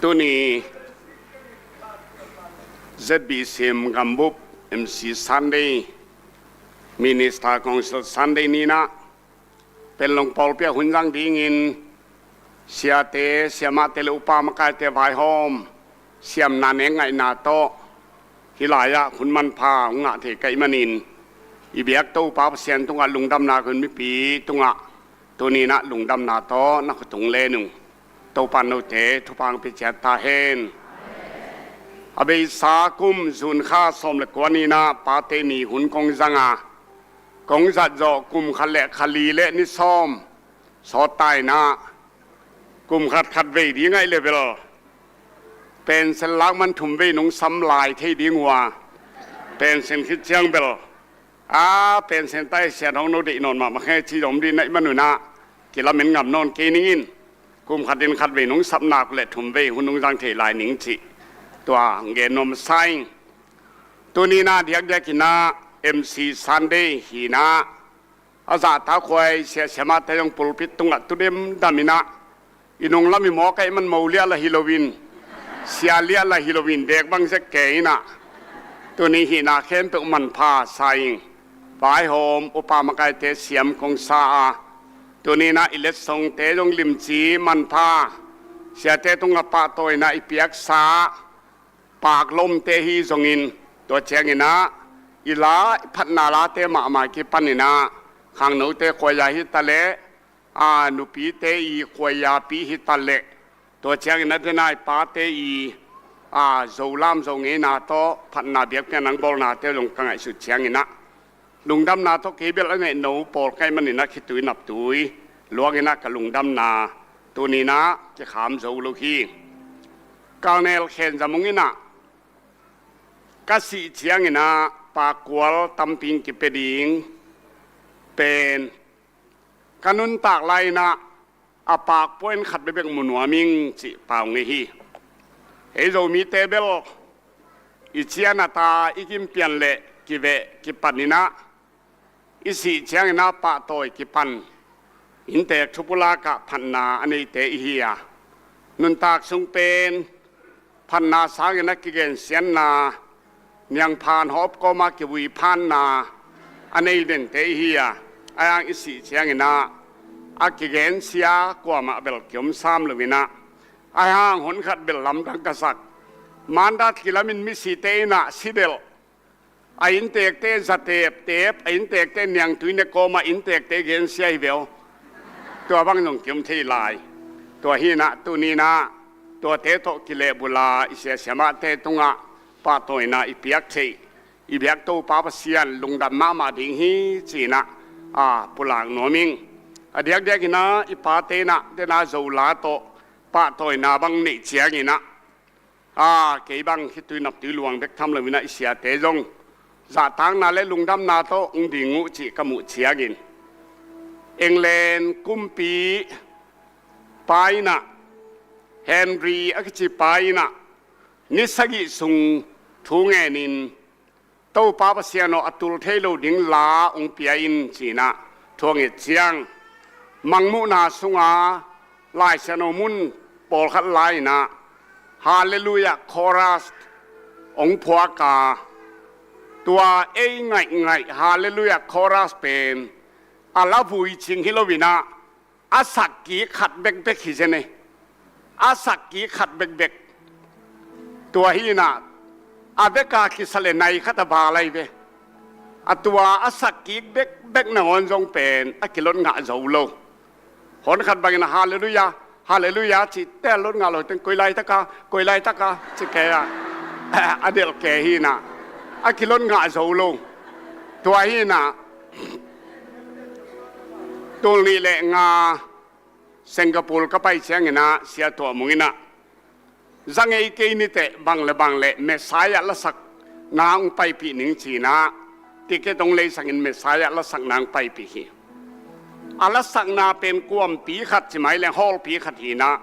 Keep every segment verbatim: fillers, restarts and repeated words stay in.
Tuni Z B C M gambup M C Sunday, Minister Council Sunday ni-in ah, Panglong pawlpi ah hun zang dingin siate, siamahte le upa makaite vaihawm siamna nek ngaihna tawh hih lai-ah hun manpha hong ngah thei ka hih manin, i biak Topa Pasian tungah lungdamna ka hun, mipi tungah tuni-in ah lungdamna tawh na khut hong len ung. Topa in note thupha hong pia ciat ta hen. A beisa kum June kha sawm le kua ni-in ah Pate Ni hun kong zang a, kong zat zawh kum khat le kha li le ni sawm sawt ta-in ah, kum khat khat vei ding ahih leh bel pension lak man thum vei nong sam lai thei ding uh a, pension khit ciang bel, a, pension ta hi, Sia Thawng, no deih nawn mahmah khin ci zong om ding na hih man un ah, kilamen ngam nawn kei ning in, kum khat in khat vei nong sap nak uh leh thum vei hun nong zang thei lai ning cih tua hong gen nuam sa ing. Tuni-in ah diakdiakin ah M C Sunday hi-in ah, a zahtakhuai sia siamahte zong pulpit tungah tu demdamin ah, i nunglam i mawk ahih man mo liah lah hi loin, sia liah lah hi loin, dek bang zek kei-in ah, tuni hihna khempeuh manpha sa ing. Vaihawm upa makaite siam kong sa a, tuni-in ah i letsongte zong limci manpha, siate tungah pahtawina i piaksa, paak lomte hi zongin, tua ciangin ah i la, i phatna late mahmah kipanin ah, khangnote khuaiah hi ta leh, a, nupite i khuaiahpi hi ta leh, tua ciangin ah den a i pate i, a, Zo lam Zo ngeina tawh phatna biakpiakna bawlnate zong ka ngaihsut ciangin ah, lungdamna tawh kei bel a neihno pawl ka hih manin ah khitui naptui luangin ah ka lungdamna tuni-in ah kikham zo lo hi. Colonel Khen Za Mung in ah, ka sih ciangin ah paak kual tampi in kipia ding pen ka nuntak lai-in ah a paak point khat bekbek mu nuam ing cih pau ngei hi. Ei Zomite bel i cianat a, i gimpian le kiveh kipanin ah, i sih ciangin ah pahtawi kipan, inntek thupulak ah phatna a neite i hi a, nuntak sung pen phatna sangin a kigensiatna, niangphan hawp kawma kivui phatna a nei dente i hi a, ahi hang i sih ciangin ah a kigensia kuamah bel kiom sam loin ah, ahi hang hun khat bel lamdang ka sak. Mandat kilamin misite in ah si delh, a inntekte za teptep, a inntekte niangtui ne kawma inntekte gensia hi ve aw. Tua bang zong kiom thei lai. Tua hi-in ah tuni-in ah tuate tawh kilehbulh a, i sia siamahte tungah pahtawina i piak theih, i biak Topa Pasian lungdam mahmah ding hi ci-in ah, a, pulak nuam ing. A diakdiakin ah i pate in ah den a Zo la tawh pahtawina bang neih ciangin ah, a, kei bang khitui naptui luang bek tham loin ah i siate zong zahtakna le lungdamna tawh hong ding uh cih ka muh ciangin, England kumpipa in ah, Henry a kicipa in ah, ni sagih sung thu ngenin, Topa Pasian aw, a tul thei lo ding la hong pia in ci-in ah thu a nget ciang, Mangmuhna sunga Lai Siangtho mun pawlkhat la-in ah Halleluiah chorus hong phuak a, tua ei ngaihngaih Halleluiah chorus pen a la vui cing hi loin ah, a sak kik khat bekbek hi zen e. A sak kik khat bekbek. Tua hi-in ah, a vek a kisa le nai khat a val ahi ve. A tua a sak kik bekbek nangawn zong pen a kilot ngah zo lo. Hun khat bangin ah Halleluiah, Halleluiah cihte a lot ngah lo teng, koi laitak a, koi laitak a ci kei a, a delh kei hi-in ah, a kilot ngah zo lo. Tua hi-in ah, tul nih le nga Singapore ka pai ciangin ah Sia Tuah Mung in ah, za ngei kei ni teh, bang le bang le Messiah lasakna hong paipih ning ci-in ah, ticket hong leisangin Messiah lasakna hong paipih hi. A lasakna pen kuampi khat ci mai leng hallpi khat hi-in ah,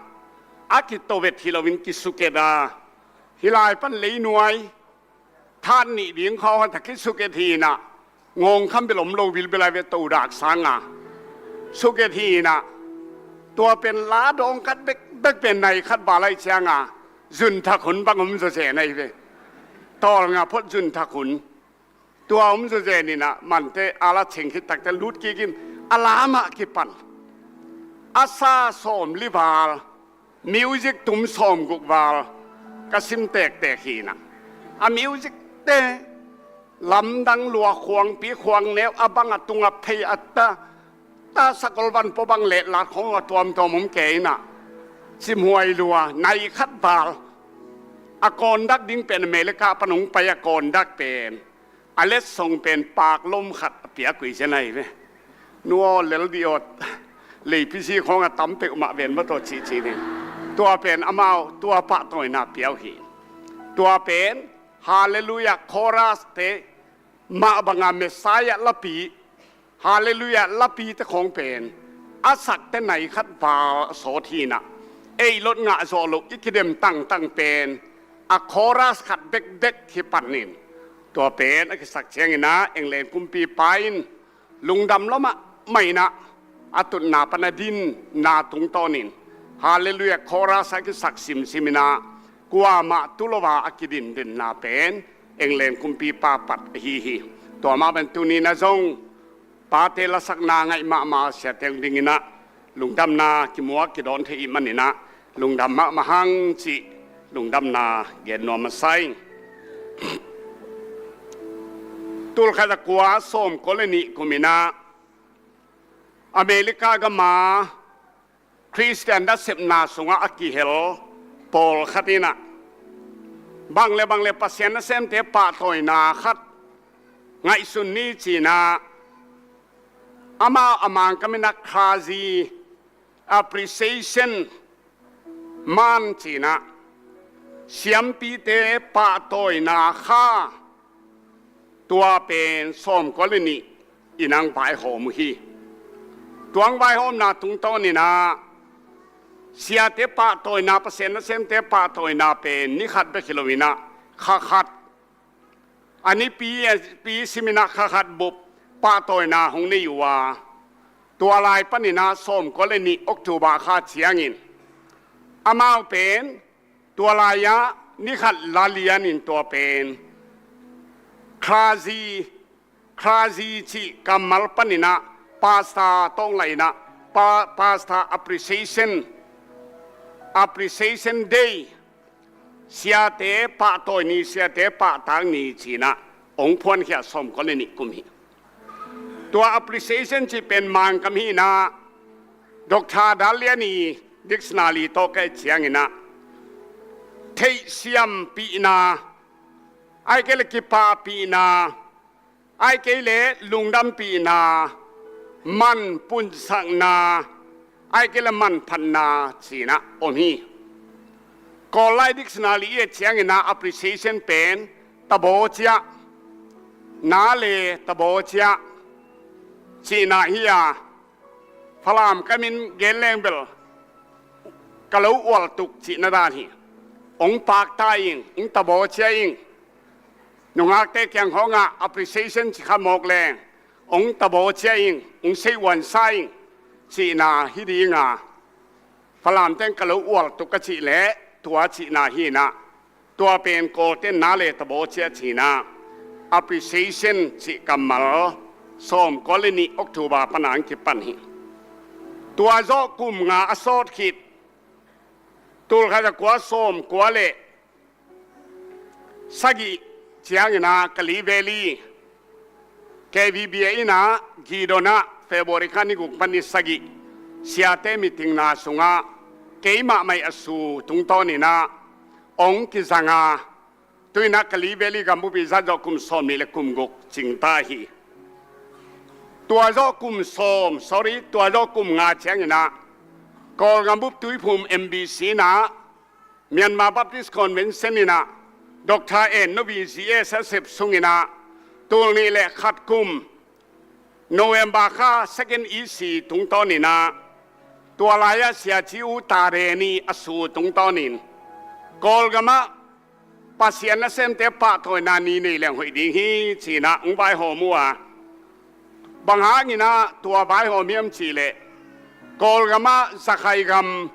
a kitovet hi loin kisuket a, hih lai pan leinuai that nih ding khawng khat a kisuket hi-in ah, ngawngkham bel om lo, bilbel a ve, todak sanga suket hi-in ah, tua pen la dawng khat bekbek pen nai khat val ahih cianga, Zunthak hun bang om zawzen ahi ve. Tawlnga phot zunthak hun. Tua om zawzen in ah, mante a la cheng khit takte lut kikin a lamah kipan. A sa sawmli val, music tum sawmguk val ka sim tektek hi in ah. A music te lamdang lua, khuangpi khuangneu a bang, a tung a phei a ta, ta sakol van pua bang leh lat khong a tuamtuam om kei in ah, simhuai lua, nai khat val. A kawndak ding pen America pan hong pai a kawndak pen, a letsong pen paklom khat a piak uh hi zen ahi ve. Nu aw, lel dih aw, leipi zi khong a tam peuhmah ven maw taw cihcih ning. Tua pen amau tua pahtawina pia uh hi. Tua pen Halleluiah chorus te mah banga Messiah lapi, Halleluiah lapi te khawng pen a sakte nai khat val a sawt hi in ah, ei lot ngah zawh loh i kidem tangtang pen a chorus khat bekbek hi pan in, tua pen a kisak ciangin ah England kumpipa in lungdam lua mahmah in ah, a tutna pan a dinna tungtawnin Halleluiah chorus a kisak simsim in ah, kuamah tu lo a a kidindinna pen England kumpipa pat ahi hi. Tua mah bang tuni in ah zong pate lasakna ngaih mahmah siate dingin ah lungdamna kimuak kidawn thei ih manin ah lungdam mahmah hang cih lungdamna gen nuam masa ing. Tul khat za kua sawmkua le nih kum in ah America gam a Khristian nasepna sungah a kihel pawlkhat in ah, bang le bang le Pasian nasemte pahtawina khat ngaihsun ni ci in ah, amau a Mangkam in ah Kha Zi, Appreciation Month ci in ah, siampite pahtawina kha, tua pen sawmkua le nih in ah hong vaihawm uh hi. Tua hong vaihawmna tungtawnin ah siate pahtawina, Pasian nasemte pahtawina pen ni khat bek hi lo in ah, kha khat, a nipi, pi sim in ah kha khat bup pahtawina hong nei uh a, tua lai panin ah sawmkua le nih October kha ciangin amau pen tua lai-ah ni khat la lianin tua pen Kha Zi, Kha Zi cih kammal panin ah Pastor tawng lai in ah, pa, Pastor Appreciation, Appreciation Day, siate pahtawi ni, siate pahtak ni ci in ah hong phuankhia sawmkua le nih kum hi. Tua appreciation cih pen Mangkam hi in ah, Doctor Dal Lian ii dictionary tawh ka et ciangin ah, theihsiampihna, ahih kei leh kipahpihna, ahih kei leh lungdampihna, manpunsakna, ahih kei leh manphatna ci in ah om hi. Kawl lai dictionary i et ciangin ah appreciation pen tabaw ciah, na le tabaw ciah cihna hi a, Falam kam in gen leng bel ka lo ualtuk cihna dan hi. Hong pakta ing, hong tabaw ciah ing. Nungakte kiang khawngah appreciation ci kha mawk leng, hong tabaw ciah ing, hong sei uansa ing cihna hi ding a, Falam teng ka lo ualtuk ka cih leh tua cihna hi in ah, tua pen Kawlte na le tabaw ciah ci in ah, appreciation cih kammal sawmkua le nih October pan a hong kipan hi. Tua zawh kum nga a sawt khit, tul khat za kua sawmkua le sagih ciangin ah Kalay Valley, K V B A in ah Gideon ah February kha ni guk pan ni sagih siate meeting na sungah keimah maih a su tungtawnin ah hong kizang a, tu in ah Kalay Valley gambup i zat zawh kum sawmnih le kum guk cingta hi. Tua zawh kum sawm, sorry, tua zawh kum nga ciangin ah Kawlgam bup Tuiphum M B C in ah Myanmar Baptist Convention in ah Doctor En Novi G S a sep sungin ah tul nih le khat kum November kha second E C tungtawnin ah, tua lai-ah Sia Ci U Tare ni a su tungtawnin Kawlgam ah Pasian nasemte pahtawina ni nei leng hoih ding hi ci in ah hong vaihawm uh a, bang hangin ah tua vaihawm hiam cih leh, Kawlgam ah zakhai gam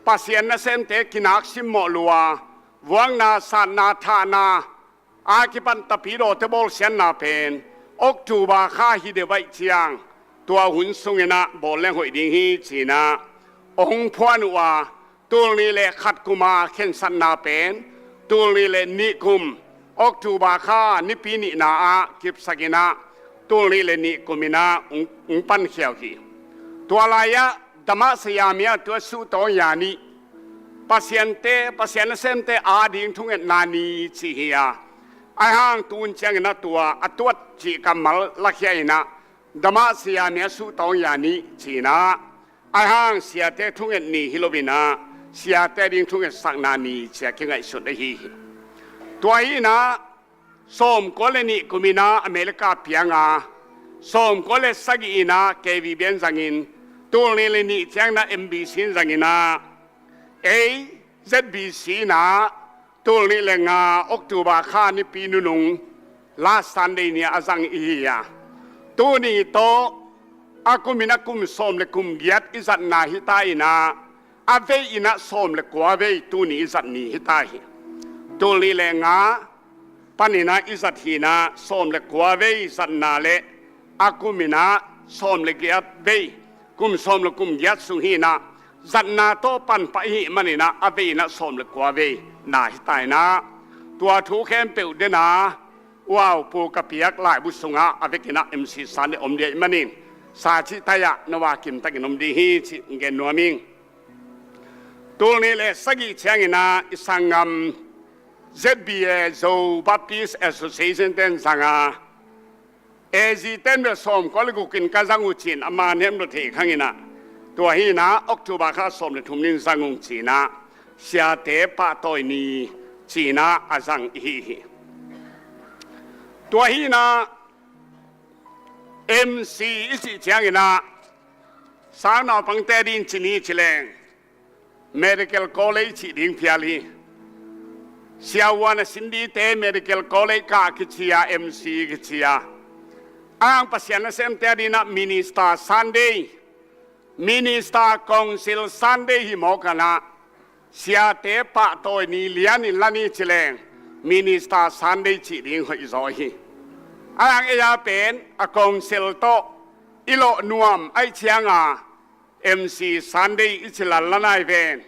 Pasian nasemte kinak simmawh lua, vuakna, satna, thahna a kipan tapidawte bawlsiatna pen October kha hi deuh ahih ciang, tua hun sungin ah bawl leng hoih ding hi ci-in ah hong phuan uh a, tul nih le khat kum a khensatna pen tul nih le nih kum October kha nipi nihna ah kipsakin ah tul nih le nih kum in ah hong, hong pankhia uh hi. Tua lai-ah Damah Sayamia tua Suhtawng Zani, Pasiante, Pasian nasemte ading thungetna ni ci hi a, ahih hang tun ciangin ah tua a tuat cih kammal lakhia in ah Damah Sayamia Suhtawng Zani ci-in ah, ahih hang siate thunget ni hi lo-in ah siate ading thungetsakna ni ci-a kingaihsun ahi hi. Tua hi in ah sawmkua le nih kum in ah America piang a, sawmkua le sagih in ah K V B in zangin, tul nih le nih ciangin ah M B C in zangin ah, ei Z B C in ah tul nih le nga October kha nipi nunung last Sunday ni-a a zang i hi a, tuni tawh a kum in ah kum sawm le kum giat i zatna hi ta in ah, a vei in ah sawm le kua vei tuni i zat ni hi ta hi. Tul nih le nga panin ah i zat hi in ah sawm le kua vei zatna le a kum in ah sawm le giat vei, kum sawm le kum giat sung hi in ah zatna tawh pan pah i hih manin ah a vei in ah sawm le kua vei na hi ta in ah, tua thu khempeuh den a, uau, pu ka piak laibu sungah a vekin ah M C Sunday om ding ahih manin sa cih tai-ah na vak kimtakin om ding hi cih gen nuam ing. Tul nih le sagih ciangin ah i sanggam Z B A, Zo Baptist Association ten zang a, A G ten bel sawmkua le guk in ka zang uh ci-in a man hiam lo thei khang in ah, tua hi in ah October kha sawm le thum ni in zang ung ci-in ah siate pahtawi ni ci-in ah a zang i hi hi. Tua hi in ah M C i cih ciangin ah sang naupangte ading ci ni ci leng Medical College cih ding phial hi. Siavuan a sin dingte Medical College kah kici a, M C kici a, ahih hang Pasian nasemte ading in ah Minister Sunday, Minister Council Sunday hi mawk a, siate pahtawi ni lianin la ni ci leng Minister Sunday cih ding hoih zaw hi. Ahih hang ei a pen a council tawh i lawh nuam ahih ciang a M C Sunday i ci lala nai ven.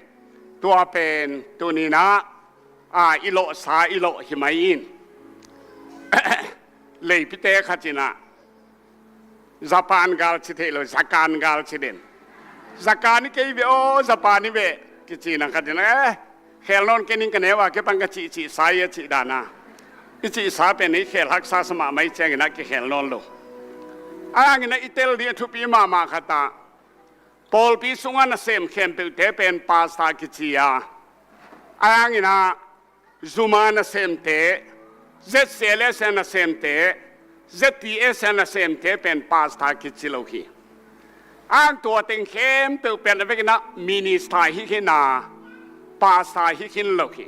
Tua pen tuni in ah, a, i lawhsa i lawh hi mai in. Leipite khat in ah, Japan gal ci thei lo, Jakan gal ci den. Jakan i kei ve aw, Japan i ve kici in ah khat in ah, eh, khel nawn kei ning, ka neu a, kei pan ka cihcih sa hi a cih dan a. I cihsa pen i khel haksa sa mahmah ahih ciangin ah kikhel nawn lo. Ahih hangin ah i tel ding a thupi mahmah khat ah pawlpi sungah nasem khempeuhte pen pastor kici a, ahih hangin ah Zuma nasemte, Z C L S nasemte, Z P S nasemte pen pastor kici lo hi. Ahih hang tua teng khempeuh pen a vekin ah minister hi khin a, pastor hi khin lo hi.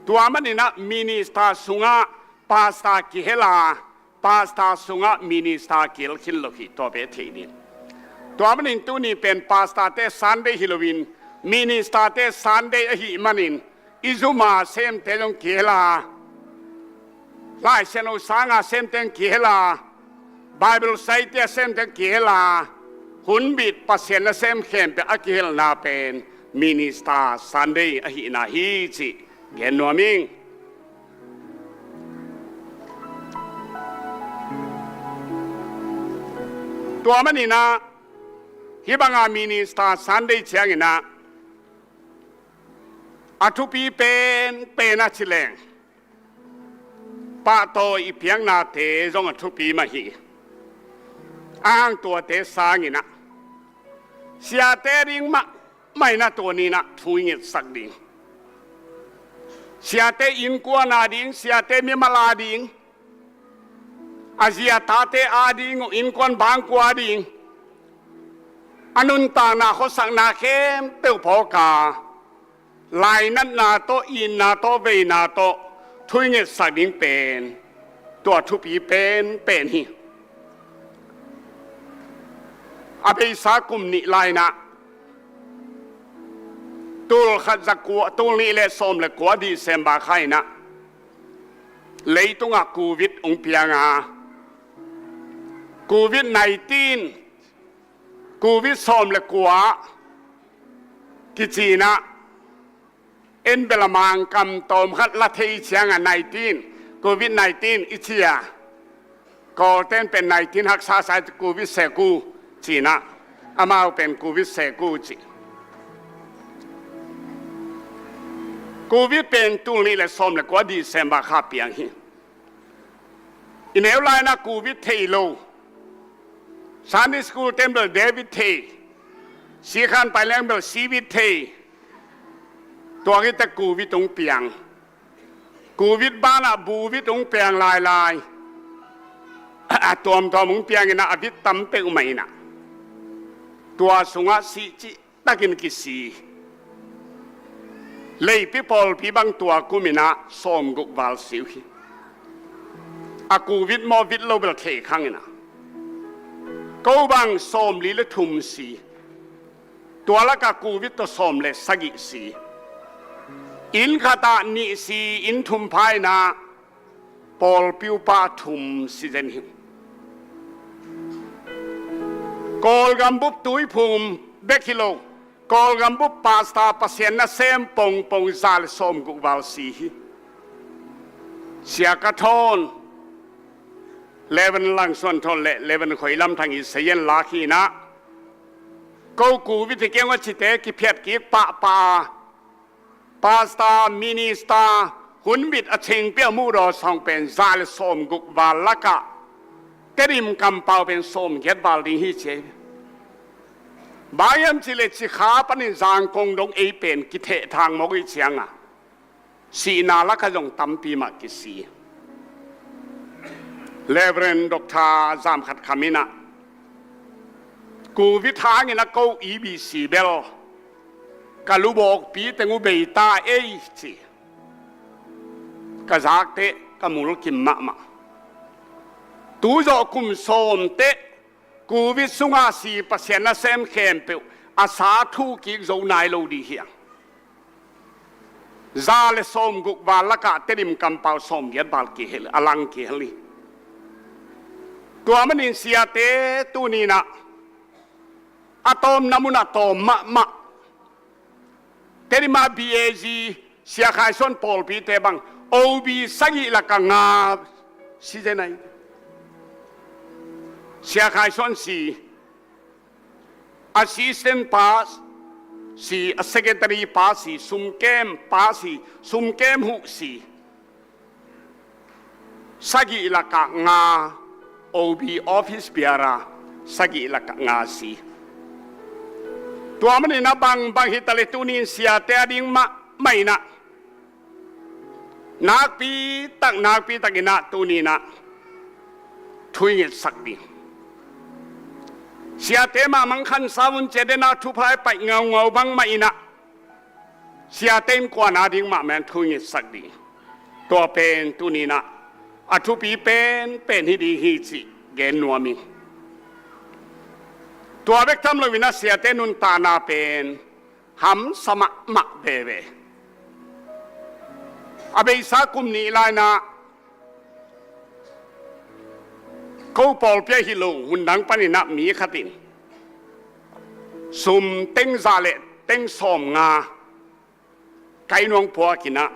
Tua manin ah minister sungah pastor kihel a, pastor sungah minister kihel khin lo hi, tua bek thei ding. Tua manin tuni pen pastorte Sunday hi loin, ministerte Sunday ahih manin, i Zuma semte zong kihel a, Lai Siangtho sanga semte zong kihel a, Bible Society a semte zong kihel a, hunbit Pasian nasem khempeuh a kihelna pen Minister Sunday ahihna hi cih gen nuam ing. Tua manin ah hih banga Minister Sunday ciangin ah a thupi penpen a ci leng, pahtawi i piaknate zong a thupi mah hi. Ahih hang tuate sangin ah siate ding mah mah in ah tuni in ah thu i ngetsak ding, siate innkuan a ding, siate mimal a ding, a zi a tate a ding uh, innkuan bangkua a ding, a nuntakna khuasakna khempeuh phawk a, lainatna tawh, itna tawh, veina tawh thu i ngetsak ding pen tua thupi penpen hi. A beisa kum nih lai-in ah Tul khat za kua, tul nih le sawm le kua December kha in ah leitungah Covid hong piang a, Covid nineteen, Covid sawm le kua kici in ah, en bel a Mangkam tawm khat la thei ciangah nineteen, Covid nineteen i ci a, Kawlte'n pen nineteen haksa sa, Covid seku ci in ah, amau pen Covid seku ci. Covid pen tul nih le sawm le kua December kha piang hi. I neu lai-in ah Covid thei lo. Sunday school te'n bel David thei, sikhan pai leng bel Sivid thei. Tua khit teh Covid hong piang. Covid banah Buvid hong piang lailai. A tuamtuam hong piang in ah, a vit tam peuhmah in ah, tua sungah sih cihtakin kisi. Leipi pawlpi bang tua kum in ah sawmguk val si uh hi. A Covid maw, vit lo bel kheikhang in ah, ko bang sawmli le thum si. Tua lakah Covid tawh sawm le sagih si. Inn khatah nih si, inn thum pha in ah pawlpi upa thum si zen hi. Kawlgam bup Tuiphum bek hi lo, Kawlgam bup pastor, Pasian nasem pongpong za le sawmguk val si hi. Sia Ka Thawn, Reverend Lang Suan Thawn le Reverend Khoi Lam Thang i sayan lak hi in ah, ko Covid hi keng aw cite kiphiat kik pahpah a, pastor, minister, hun bit a chingpi a muhdaw sawng pen za le sawmguk val lakah Tedim kampau pen sawmgiat val ding hi ci hi. Bang hiam cih leh Cikha panin Zangkong dong ei pen kithehthang mawk i ciangah, sihna lakah zong tampi mah kisi. Reverend Doctor Zam Khat Kham in ah, Covid hangin ah ko E B C bel ka lubawkpi teng uh bei ta ei ci. Ka zak teh ka mulkim mahmah. Tu zawh kum sawm teh Covid sungah si Pasian nasem khempeuh a sa thu kik zo nai lo ding hi a. Za le sawmguk val lakah Tedim kampau sawmgiat val kihel, a lang kihel hi. Tua manin siate tuni in ah a tawmna mun a tawm mahmah. Tedim ah B A G, Sia Khai Suan pawlpite bang O B sagih lakah nga si zen ahi. Sia Khai Suan si, assistant pa si, a secretary pa si, sumkem pa si, sumkem huh si, sagih lakah nga, O B office bearer sagih lakah nga si. Tua manin ah bangbang hi ta leh tuni in siate a ding mahmah in ah nakpi tak, nakpi tak in ah tuni in ah thu i ngetsak ding. Siate mah mangkhan sa un, ci-a den ah thupha i paih ngaungau bangmah in ah siate innkuan a ding mahmah in thu i ngetsak ding. Tua pen tuni in ah a thupi penpen hi ding hi cih gen nuam ing. Tua bek tham lo in ah siate nuntakna pen hamsa mahmah veve. A beisa kum nih lai-in ah ko pawlpi ah hi lo, hun dang panin ah mi khat in sum teng za le teng sawmnga kai nuang puak in ah,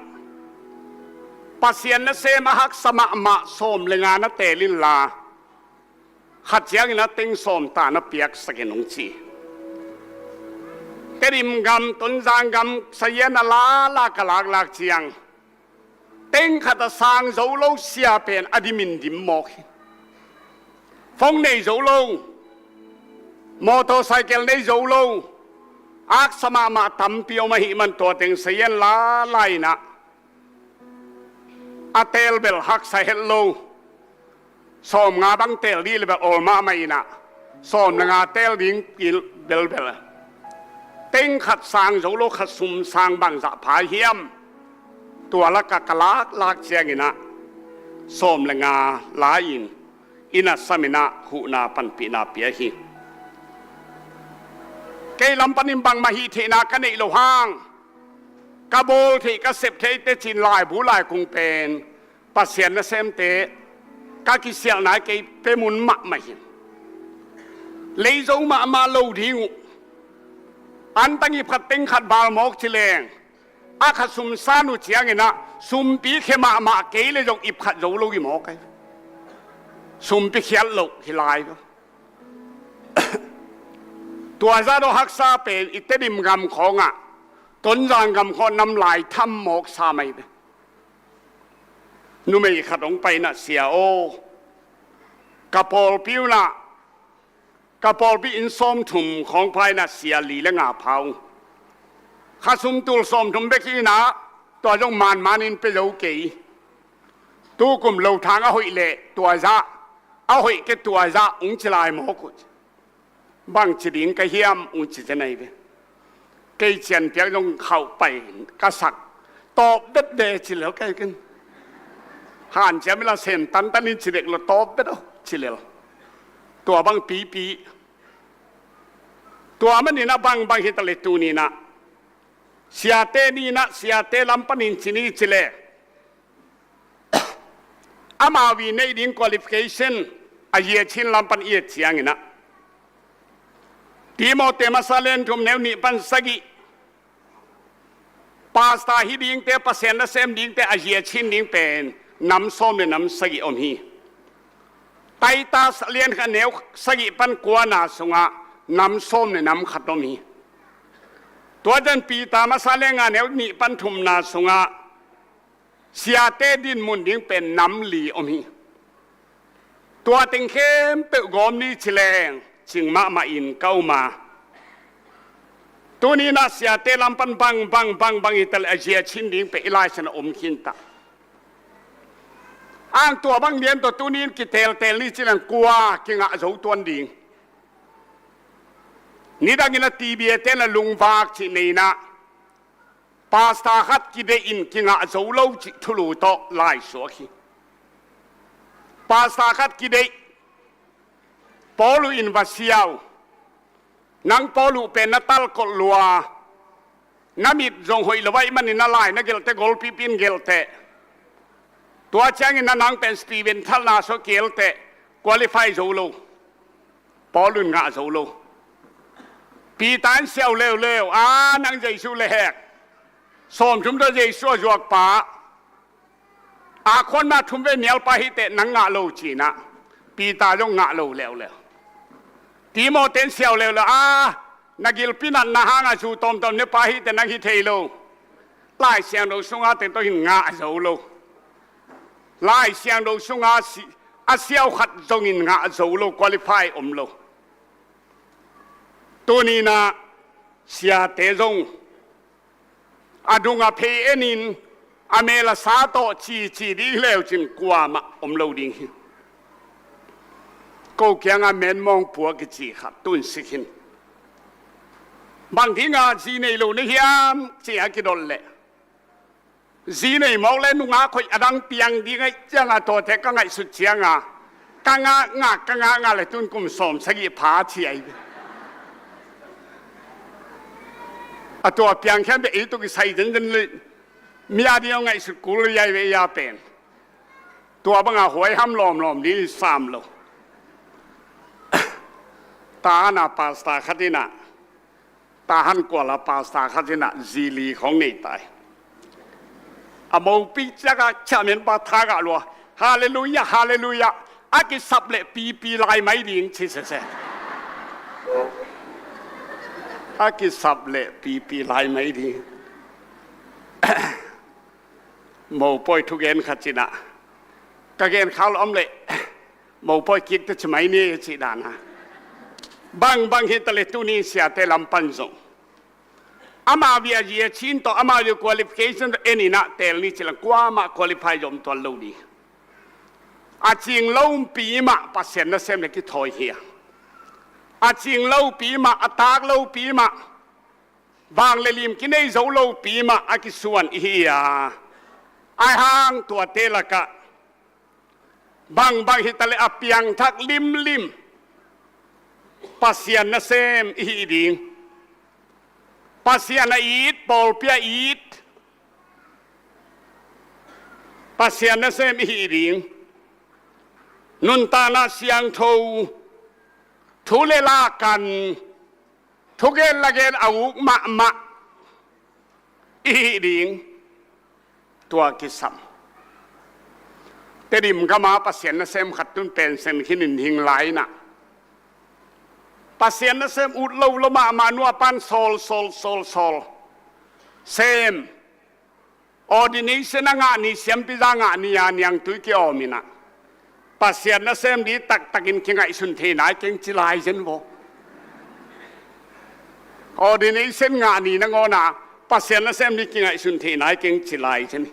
Pasian nasem a haksa mahmah sawm le nga na teel inla, khat ciangin ah teng sawm ta na piaksak in, hong ci. Tedim gam, Tonzang gam sayan a lala ka laklak ciang, teng khat a sang zo lo sia pen a dimin dim mawk hi. Phone nei zo lo, motorcycle nei zo lo, haksa mahmah tampi om ahih man tua teng sayan lala in ah, a teel bel haksa het lo. Sawmnga bang teel dih le bel awl mahmah in ah, sawm le nga teel ding pil belbel. Teng khat sang zo lo, khat sum sang bangzah pha hiam? Tua lakah ka laklak ciangin ah sawm le nga la-in, inn ah sam in ah huhna panpihna pia hi. Kei lam panin bangmah hih theihna ka neih loh hang, Ka bawl theih, ka sep theih teh cin laibu laikung pen Pasian nasemte ka kisialhna kei pia mun mahmah hi. Lei zo mahmah lo ding uh. Antang ipkhat teng khat bal mawk ci leng, a kha sum san uh ciangin ah sumpi khia mahmah kei le zong ipkhat zo lo hi mawk ai. Sumpi khiat loh hi lai. Tua zah dawh haksa pen i Tedim gam khawngah, Tonzang gam khawng nam lai tham mawk sa mai ve. Numei khat hong pai in ah, "Sia aw, ka pawlpi un ah, ka pawlpi inn sawmthum khawng pha in ah, sia li le nga pha ung. Kha sum tul sawmthum bek hi in ah, tua zong manmanin pia zo kei. Tukum lo thang a hoih leh tua zah, a hoih kei tua zah," hong ci lai mawk uh. "Bangci ding ka hiam?" hong ci zen ai ve. Kei cianpiak zong khauh pai ka sak. "Tawp vet ve," ci lel kei ken. "Hanciam ila sem tantan in ci dek lo, tawp vet aw," ci lel. Tua bang pipi. Tua manin ah bangbang hi ta le tuni in ah, siate ni in ah, siate lam panin ci ni ci le, amau i neih ding qualification a zia Chin lam pan i et ciangin ah, Timoti masa lian thum neu nih pan sagih, pastor hi dingte, Pasian nasem dingte a zia Chin ding pen nam sawm le nam sagih om hi. Titus lian khat neu sagih pan kuana sungah nam sawm le nam khat om hi. Tua ciang Peter masa lian nga neu nih pan thumna sungah siate dinmun ding pen nam li om hi. Tua teng khempeuh gawm ni ci leng cing mahmah in ka um a. Tuni in ah siate lam pan bangbang bangbang hi ta le a zia Chin ding pen i Lai Siangtho ah om khin ta. Ang tua bang lian tawh tuni in kiteltel ni ci leng kua kingah zo tuan ding? Nidangin a T B A te na lungvak cih nei in ah, pastor khat kideih in kingah zo lo cih thulu tawh lai suak hi. Pastor khat kideih, Paul uh in va sia uh. Nang Paul uh pen na talkolh lua, na mit zong hoih lo ahih manin na lai na gelhte golpipi in gelhteh. Tua ciangin na nang pen Stephen thalna sua kielhteh, qualify zo lo. Paul un ngah zo lo. Peter in sia uh leuleu, "A, nang Jesu le hek, sawmthum tawh Jesu a zuakpa, a khuan ma thum vei nialpa hi teh nang ngah lo," ci in ah Peter zong ngah lo leuleu. Timoti in sia uh leuleu, "A, na gilpi natna hangah zu tawmtawm ne pa hi teh nang hi thei lo." Lai Siangtho sungah teng tawh in ngah zo lo. Lai Siangtho sungah si-, a sia uh khat zongin ngah zo lo, qualify om lo. Tuni in ah siate zong a dung a phei enin a mel a sa tawh cici ding hi leu cin kuamah om lo ding hi. Ko kiangah menmawng pua kici khat tun sik hin. "Bang dingah zi nei lo na hiam?" ci a kidot leh, "Zi nei mawk le nungak hoih a dang piang ding ahih ciangah tuate ka ngaihsut ciangah ka ngah ngah, ka ngah ngah le tun kum sawm sagih pha," ci ai ve. A tua piang khian beh ei tuk i sai zenzen le, mi a ding a ngaihsut kul le ai ve, ei a pen. Tua bangah huai ham lawmlawm ding i sam lo. Tahan a pastor khat in ah, Tahan kuala pastor khat in ah zi li khawng nei tai. A mopi ciakah chairman pa thagah lua, "Halleluiah, halleluiah, a kisap leh pipi lai mai ding," ci sese. "A kisap leh pipi lai mai ding." Mopawi thugen khat ci in ah, "Ka gen khak lawm leh mopawi kik teh ci mai ni," cih dan a. Bangbang hi ta le tuni siate lam pan zong, amau a zia Chin tawh amau a qualification tawh en in ah teel ni ci leng kuamah qualify zom tuan lo ding. A cing lopi mah Pasian nasem le kithawi hi a. A cing lopi mah, a tak lopi mah, vang le lim kinei zo lopi mah a kisuan i hi a. Ahi hang tuate lakah bangbang hi ta le a piangthak limlim Pasian nasem i hi ding. Pasian a it, pawlpi a it, Pasian nasem i hih ding, nuntakna siangtho, thu le la kan, thugen lagen a uk mahmah i hih ding, tua kisam. Tedim gama Pasian nasem khat tun pension khin in hing lai inah, Pasian nasem ut lo lo mahmah, nu a pan sawl sawl sawl sawl sem. Ordination a ngah ni, siampi za ngah ni a niangtui kiawm inah, Pasian nasem ding taktakin kingaihsun thei nai keng ci lai zen vaw. Ordination ngah ni nangawn a Pasian nasem ding kingaihsun thei nai keng ci lai zen.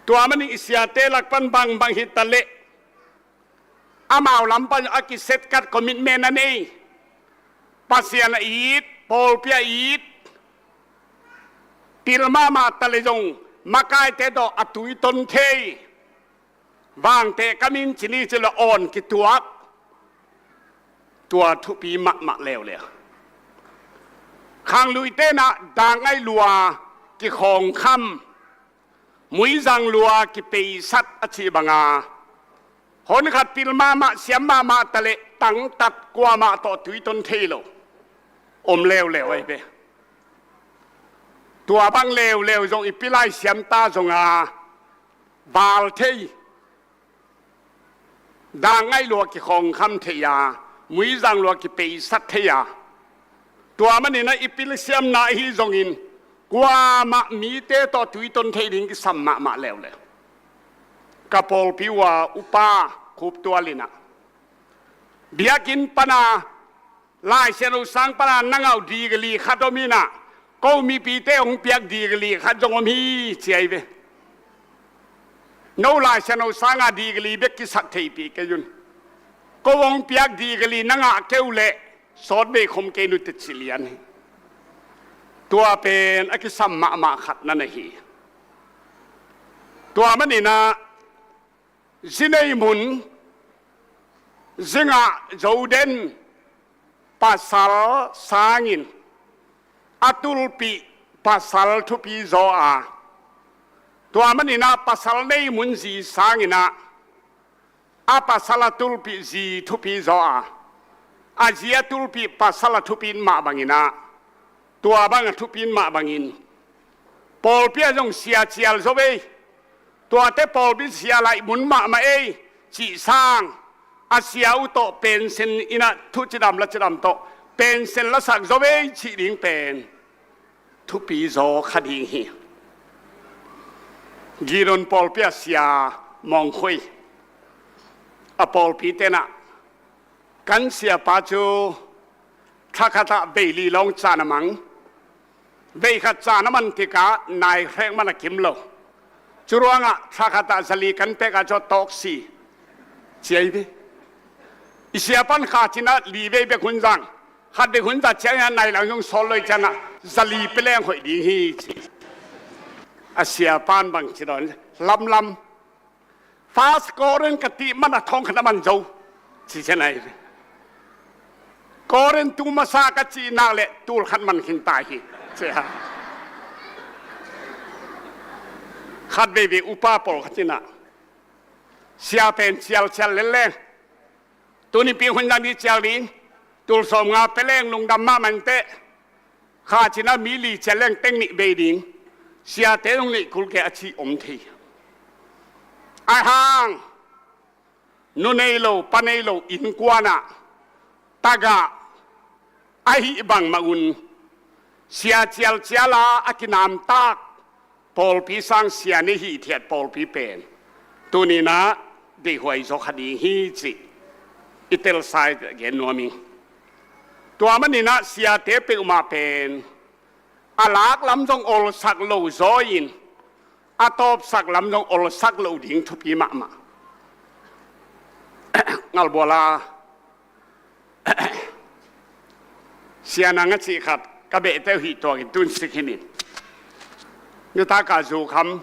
Tua manin i siate lak pan bangbang hi ta leh, amau lam pan a kiset kat commitment a nei, Pasian a it, pawlpi a it, pil mahmah ta le zong makaite tawh a tui ton thei, vangte ka min ci ni ci lo awn kituak, tua thupi mahmah leuleu. Khangluite inah dangngaih lua kikhawngkham, muizang lua kipeisat a cih banga, hon khat pil mahmah siam mahmah ta leh tangtat kuamah tawh tui ton thei lo om leuleu ahi ve. Tua bang leuleu zong i pilai siam ta zonga val thei, dangngaih lua kikhawngkham thei a, muizang lua kipeisat thei a, tua maninah i pilsiamna ahi zongin kuamah mite tawh tui ton thei ding kisam mahmah leuleu. Ka pawlpi uh a upa Khup Tual inah, biakinn pana Lai Siangtho sang pana na ngah uh degree khat om inah, ko mipite hong piak degree khat zong om hi ci ahi ve. No Lai Siangtho sanga degree bek kisat theipih kei un. Ko hong piak degree na ngah kei uh leh sawtvei khom kei nu teci lian hi. Tua pen a kisam mahmah khat na na hi. Tua maninah zi nei mun, zi ngah zo den pasal sangin a tulpih pasal thupi zaw a, tua maninah pasal nei mun zi sanginah a pasal a tulpih zi thupi zaw a, a zi a tulpih pasal a thupi mah banginah, tua bang a thupi mah bangin pawlpi ah zong sia cial zo ei, tuate pawlpi sia laih mun mahmah ei cih sang, a sia uh tawh pension inah thu cidam la cidam tawh pension lasak zo ei cih ding pen thupi zaw kha ding hi. Gidon pawlpi ah sia Mawng Khoi, a pawlpi tenah kan siapa cu thakhatah veili lawng caan a mang, veikhat caan a man tikah nai hrek man a kim lo. Curuangah thakhatah zali kan pek ah cu a tawk si ci ahi ve. I siapan kha cinah li vei bek hun zang, khat bek hun zat ciangin a nai lang zong sawl lo ih ciangah zali peleng hoih ding hi ci. A siapan bang ci dawn, lamlam, first Corinth ka tih man a thong khat a man zo ci cian ahi ve. Corinth tu masa ka cih nak leh tul khat man khin ta hi ci a. Khat veivei upa pawl khat cinah sia pen cialcial lelleng, tuni pi hun zang dih cial ding, tul sawm nga peleng lungdam mah manteh, kha cinah mi li cial leng teng nih bei ding, siate zong nih kul kei a cih om thei. Ahi hang nu nei lo pa nei lo innkuanah tagah ahih bangmah un sia cialcial a a kinamtak pawlpi sang sia nei hithiat pawlpi pen tuninah deihhuai zaw kha ding hi cih i telsa i gen nuam ing. Tua maninah siate peuhmah pen a lak lam zong olsak lo zaw in a tawpsak lam zong olsak lo ding thupi mahmah. Ngalbuala Sianang a cih khat ka behte uh hih tuakin tun sik hinin. Nutaka zukham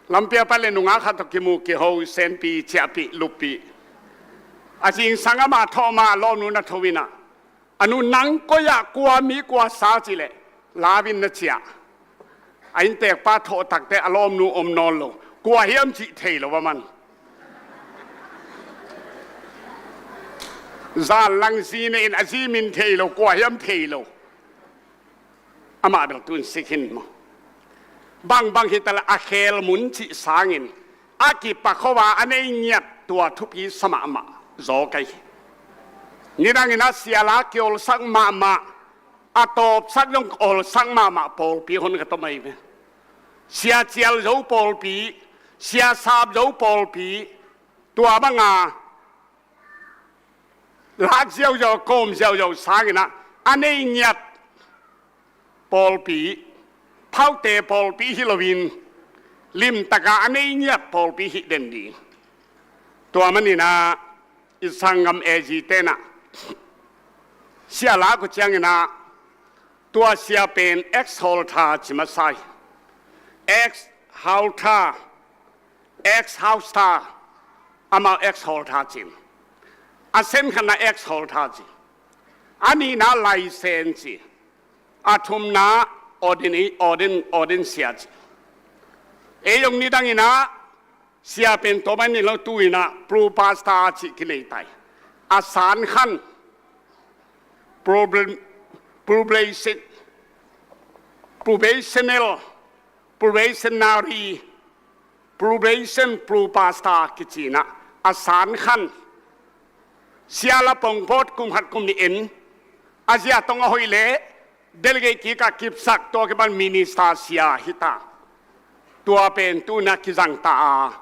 lampi a pan le nungak khat tawh kimu kiho, senpi ciahpih luppih. A zingsang amah thawh ma lawmnu na tho inah, a nu nang koi ah kua mi kua sa cih leh lau in na ciah. A inntekpa thawh takte a lawmnu om nawn lo. Kua hiam cih thei lo a man. Zan lang zi ne in a zi min thei lo, kua hiam thei lo. Amah bel tun sik hin maw. Bangbang hi ta leh a khel mun cih sangin a kipak kho a, a nei ngiat tua thupi sa mahmah zaw ka hi. Nidangin a sia la kiolsak mahmah, a tawpsak zong olsak mahmah pawlpi hon ka tom ahi ve. Sia cial zo pawlpi, sia sap zo pawlpi, tua banga lak ziauziau, kawm ziauziau sangin ah a nei ngiat pawlpi, thaute pawlpi hi loin limtaka a nei ngiat pawlpi hi den ding. Tua manin ah i sanggam A G te in ah sia lak uh ciangin ah tua sia pen ex-Hawltha ci masa hi. Ex-Hawltha, ex-Hawltha, amau ex-Hawltha ci. A sen khatna ex-Hawltha ci. A nihna Lai Sen ci. A thumna ordain, ordain, ordain sia ci. Ei zong nidangin ah sia pen tua bang hi lo, tu-in ah pro pastor cih kinei ta hi. A san khan problem, probation, probational, probationary, probation, pro pastor kici-in ah a san khan sia la pongpawt kum khat kum nih en, a zia tong a hoih leh delegate kikah kipsak, tua kipan minister sia hi ta. Tua pen tu-in ah kizang ta a,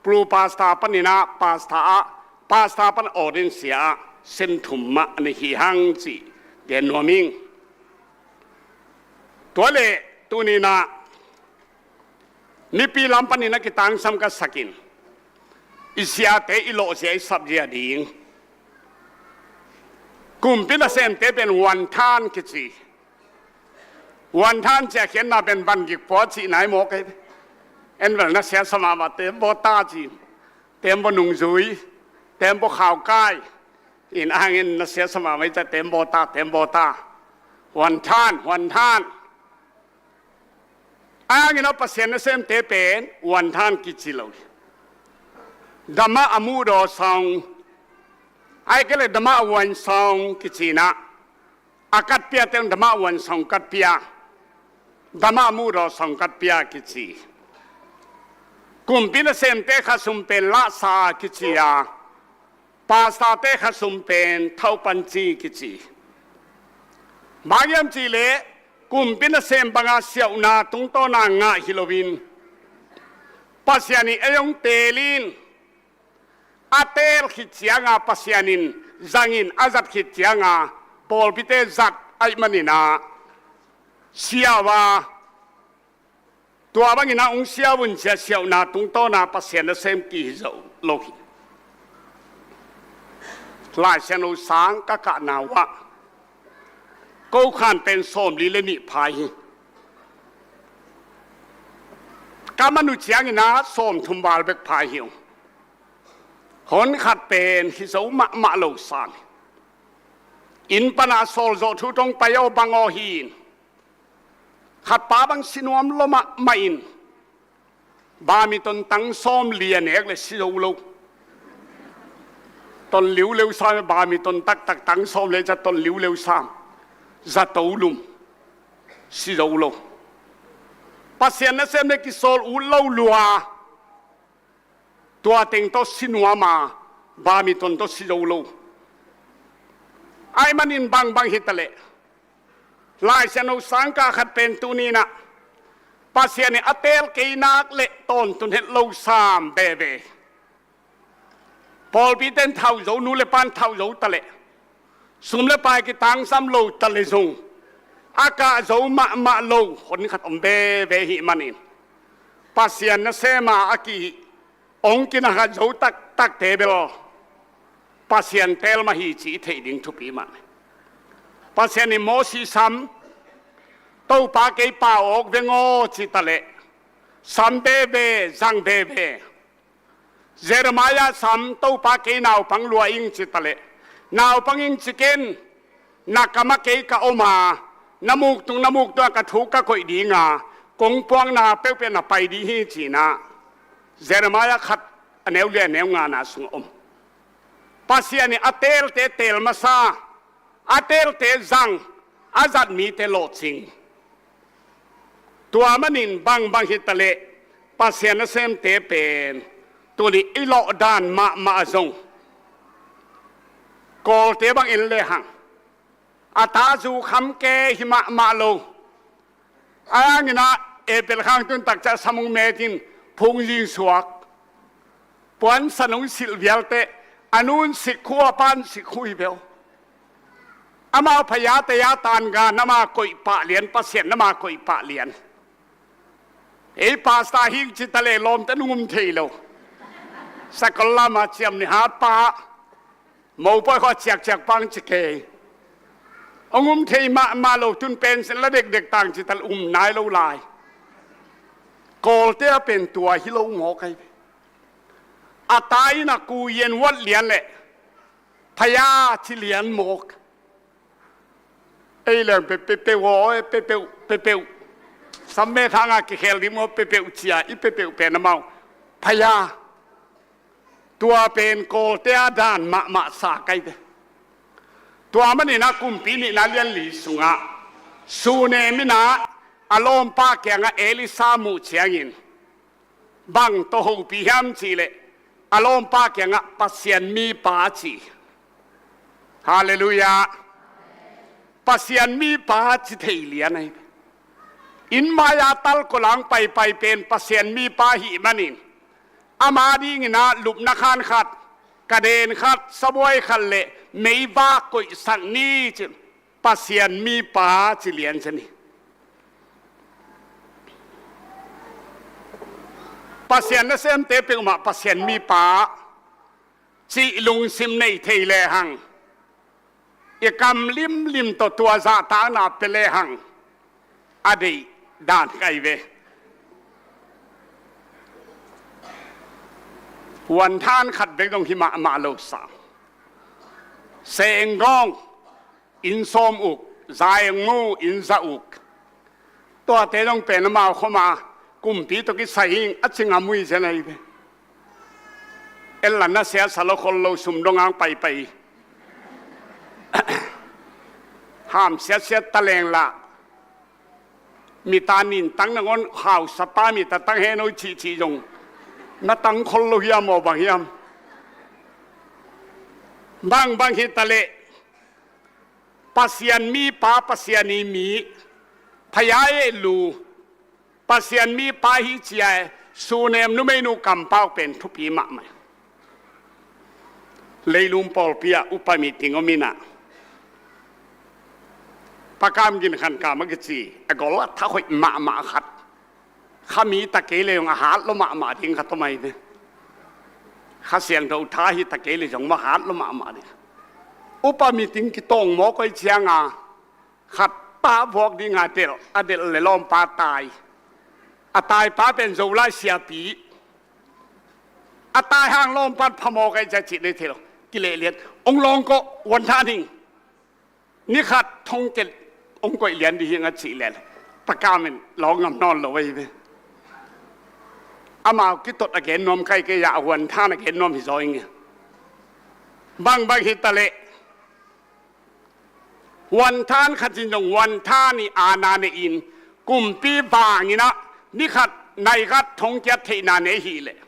pro pastor panin ah pastor ah, pastor pan ordain sia ah sen thum mah na hi hang cih gen nuam ing. Tua leh tuni-in ah mipi lam panin a kitangsam ka sak in, i siate i lawhzia i sapzia ding. Kumpi nasemte pen wanthan kici. Wanthan cih a khiatna pen vangik pua cihna hi mawk hi. En vel, na sia sa mahmah, tembaw ta ci. Tembaw nungzui, tembaw khaukai. In a hangin na sia sa mahmah hi ciah, tembaw ta, tembaw ta. Wanthan, wanthan. A hangin a Pasian nasemte pen wanthan kici lo hi. Dama a mudaw sawng, ahih kei leh dama a wuan sawng kici-in ah, a katpiate dama a wuan sawng katpia, dama a mudaw sawng katpia kici. Kumpi nasemte khasum pen lahsa kici a, pastorte khasum pen thaupanci kici. Bang hiam cih leh kumpi nasem banga siauhna tungtawna ngah hi loin, Pasian in ei hong teel in, a teel khit cianga Pasian in zangin a zat khit cianga pawlpite zat ahih manin ah siau a, tua bangin ah hong siau un ci-a siauhna tungtawna Pasian nasem kihi zo lo hi. Lai Siangtho sang ka kahna uh ah, ko khan pen sawmli le nih pha hi. Ka man uh ciangin ah sawmthum val bek pha hi ung. Hon khat pen hi zo mahmah lo sam hi. Inn panah sawlzawh thu tawh hong pai aw bang aw hi in. Khatpa bang si nuam lua mahmah in, bamiton tang sawmli a nek leh si zo lo. Ton liuleu sam, bamiton taktak tang sawm le ciah ton liuleu sam. Zato lum. Si zo lo. Pasian nasem le kisawl ut lo lua. Tua teng tawh si nuam a, bamiton tawh si zo lo. Ahih manin bangbang hi ta leh, Lai Siangtho sang ka khat pen tuni-in ah Pasian in a teel kei nak leh tawntun het lo sam veve. Pawlpite in thauh zo, nu le pa in thauh zo ta leh, sum le pai kitangsam lo ta leh zong, a kah zo mahmah lo hon khat om veve ahih manin, Pasian nasem a a ki hong kinakhah zo taktakte bel Pasian teel mah hi cih i theih ding thupi mah. Pasian in Moses sam, Topa kei pau awk veng aw ci ta leh, sam veve, zang veve. Jeremiah sam, Topa kei naupang lua ing ci ta leh, naupang ing ci ken, na kamah kei ka om a, na muktung, na muktung ah ka thu ka koih ding a, kong puakna peuhpeuh na pai ding hi, ci-in ah Jeremiah khat, a neu li a neu ngana sungah om. Pasian in a teelte teel masa, a teelte zang, a zat mite lawhcing. Tua manin bangbang hitaleh Pasian nasemte pen tuni i lawhdan mahmah zong Kawlte bang en lehang a ta zu kham kei hi mahmah lo. A hang in ah April khang tun takciang sam hong met in phungzing suak. Puansan hong silh vialte, a nu'n sik khu, a pa'n sik khu hi beuh. Amau phaya taya tangah, nama koih pah lian, Pasian nama koih pah lian. Ei pastor hing ci taleh lawmte nung um thei lo. Sakol lama ciam ni hat pa, mopawi khua ciakciak pang ci kei. Hong um thei mahmah lo, tun pension la dekdek tang ci tal um nai lo lai. Kawlte a pen tua hi lo mawk ai ve. A ta in a ku yen wat lian leh phaya ci lian mawk. Ei leng pe, pepeuh aw, e, pepeuh, pepeuh. Samme thanga kikhel ding maw, pepeuh cia, i pepeuh pen amau phaya. Tua pen Kawlte a dan mahmah sa kei ve. Tua manin ah Kumpi nihna lian li sungah Sunem in ah a lawmpa kiangah Elisa muh ciangin bang tawh hopih hiam cihleh, a lawmpa kiangah Pasian mipa ci. Halleluiah. Pasian mipa ci thei lian ai. Inn mai-a talkawlang paipai pen Pasian mipa hih manin, ama dingin ah lupna khan khat, kaden khat, sabuai khat le meivak koihsak ni ci-in Pasian mipa ci lian ci ni. Pasian nasemte peuhmah Pasian mipa cih lungsim nei thei lehang, i kam limlim tawh tua zahtakna pia lehang a deih dan kei ve. Huanthan khat bek dong hi mahmah lo sa. Seenggawng, inn sawm uk, zaeng mu, inn za uk. Tuate zong pen amau khawma kumpi tawh kisai hing a ci ngam uh hi zen ahi ve. En la nasia sa lo khol lo sum dong ang paipai. Ham siatsiat ta leng la. Mita nin tang nangawn hausa pa mita tang hen uh cihcih zong na tang khol lo hiam aw bang hiam? Bangbang hi taleh Pasian mipa, Pasian i mi, phaya e lu, Pasian mipa hi cia e, Sunem numeinu kampauk pen thupi mahmah. Leilung pawlpi ah upa meeting om in ah, Pa Kam Gin Khan Kam a kici, a gol a thak hoih mahmah khat. Kha mi ta kei le zong a hat lo mahmah ding khat om ai ve. Kha Siangtho tha hi ta kei le zong mah hat lo mahmah ding. Upa meeting kitawng mawk hoih cianga khat pah vuak dinga delh, a delh le lawmpa tai. A taipa pen Zolai siapi. A tai hang lawmpan phamawk ai cia cih nei thei lo. Kilehlian. Ong lawng kawh, huanthan hing. Ni khat thong ket ong koih lian dih hing a cih lel. Pa Kam in lawng ngam nawn lo ahi ve. Amau kitot a gen nuam kei kei a, a huanthan a gen nuam hi zaw ing e. Bangbang hi taleh huanthan khat in zong huanthan i aana nei in kumpi vangin ah ni khat nai khat thong kiat theihna nei hi leh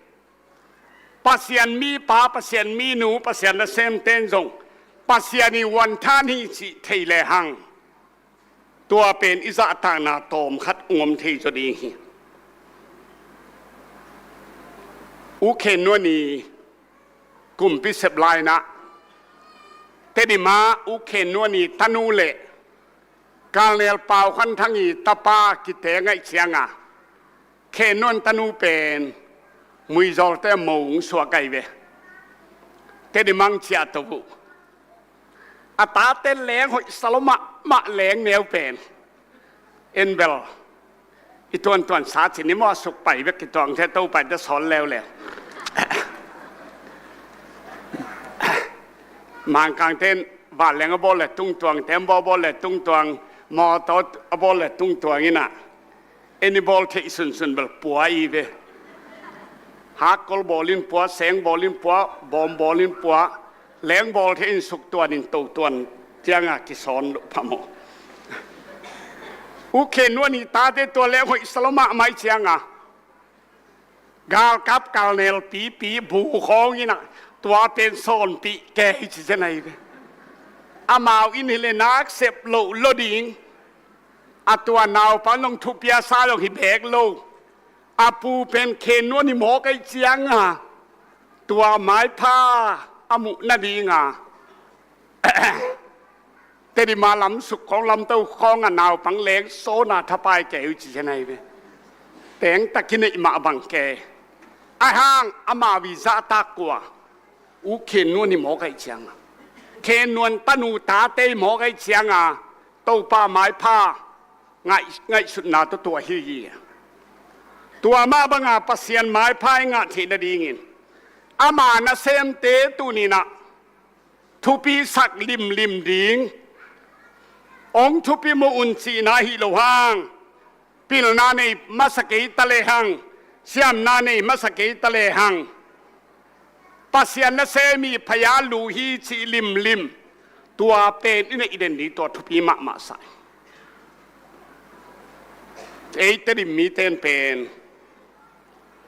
Pasian mipa, Pasian minu, Pasian nasemten zong Pasian i huanthan hi cih thei lehang tua pen i zahtakna tawm khat ong om thei zaw ding hi. U Khen Nuan i kumpi sep lai-in ah Tedim ah U Khen Nuan i tanu le Colonel Pau Khan Thang i tapa kiteng ngaih cianga Khen Nuan tanu pen Muizawlte mo ong suak ai ve. Tedim ah ong ciah to uh. A tate leng hoih sa lo mahmah leng neu pen en bel i tuantuan sa ci ni maw, a suk pai bek kituang thei, to pai te sawl leuleu. Mangkangte in vanleng a bawl le tungtuang, tembaw a bawl le tungtuang, mawtaw a bawl le tungtuang in ah En i bawl theih sunsun bel pua i ve. Hakkol bawl in pua, seng bawl in pua, bawm bawl in pua, leng bawl theih in suk tuan in to tuan cianga kisawn loh phamawh. U Khen Nuan i tate tua leng hoih sa lo mahmah i cianga galkap kalnel pipi bu khawng inah tua pen sawnpih kei ci zen ahi ve. Amau in hi le nak sep loh lo ding. A tua naupang zong thupi a sa zong hi bek lo. A pu pen Khen Nuan hi mawk ahi cianga tua maipha a muh nadinga Tedim a lam suk khawng lam to khawng a naupang leng sawna thapai kei uh ci zen ahi ve. Teng tak i neih mah bang kei. Ahi hang amau i zahtak kua? U Khen Nuan hi mawk ahi cianga, Khen Nuan tanu tate hi mawk ahi cianga Topa maipha ngaih, ngaihsutna tawh tua hi hi. Tua mah banga Pasian maipha i ngah theih nadingin ama nasemte tuninah thupi sak limlim ding. Ong thupi mu un cihna hi lo hang, pilna nei masa kei ta lehang, siamna nei masa kei ta lehang, Pasian nasem i phaya lu hi cih limlim. Tua pen i neih den ding tua thupi mahmah sa. Ei Tedim mite in pen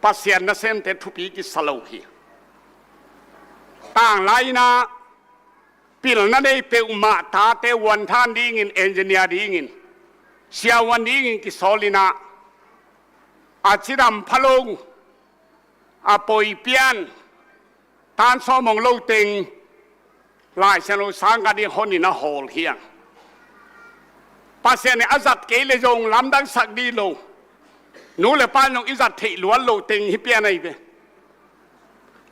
Pasian nasemte thupi kisa lo hi. Tanglai inah pilna nei peuhmah tate huanthan dingin, engineer dingin, siahuan dingin kisawl inah a cidam pha lo, a poi pian, tan sawm hong lo teng Lai Siangtho sangkah ding hon in a hawl hi hang. Pasian in a zat kei le zong lamdang sak dih lo. Nu le pa in zong i zat theih luat lo teng hi pian ahi ve.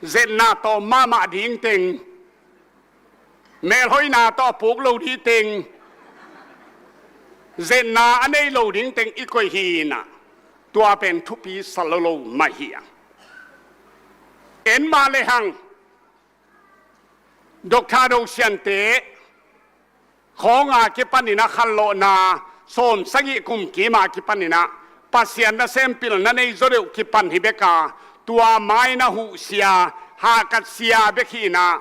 Zetna tawm mahmah ding teng, melhoihna tawh a puk lo ding teng, zetna a nei lo ding teng i koih hi inah tua pen thupi sa lo lo mah hi a. En mah lehang Doctor Do Siante khawnga kipan inah khanlawhna sawm sagih kum kima kipan inah Pasian nasem pilna nei zaw deuh kipan hi beka, tua mai na huhsia, hahkatsia bek hi inah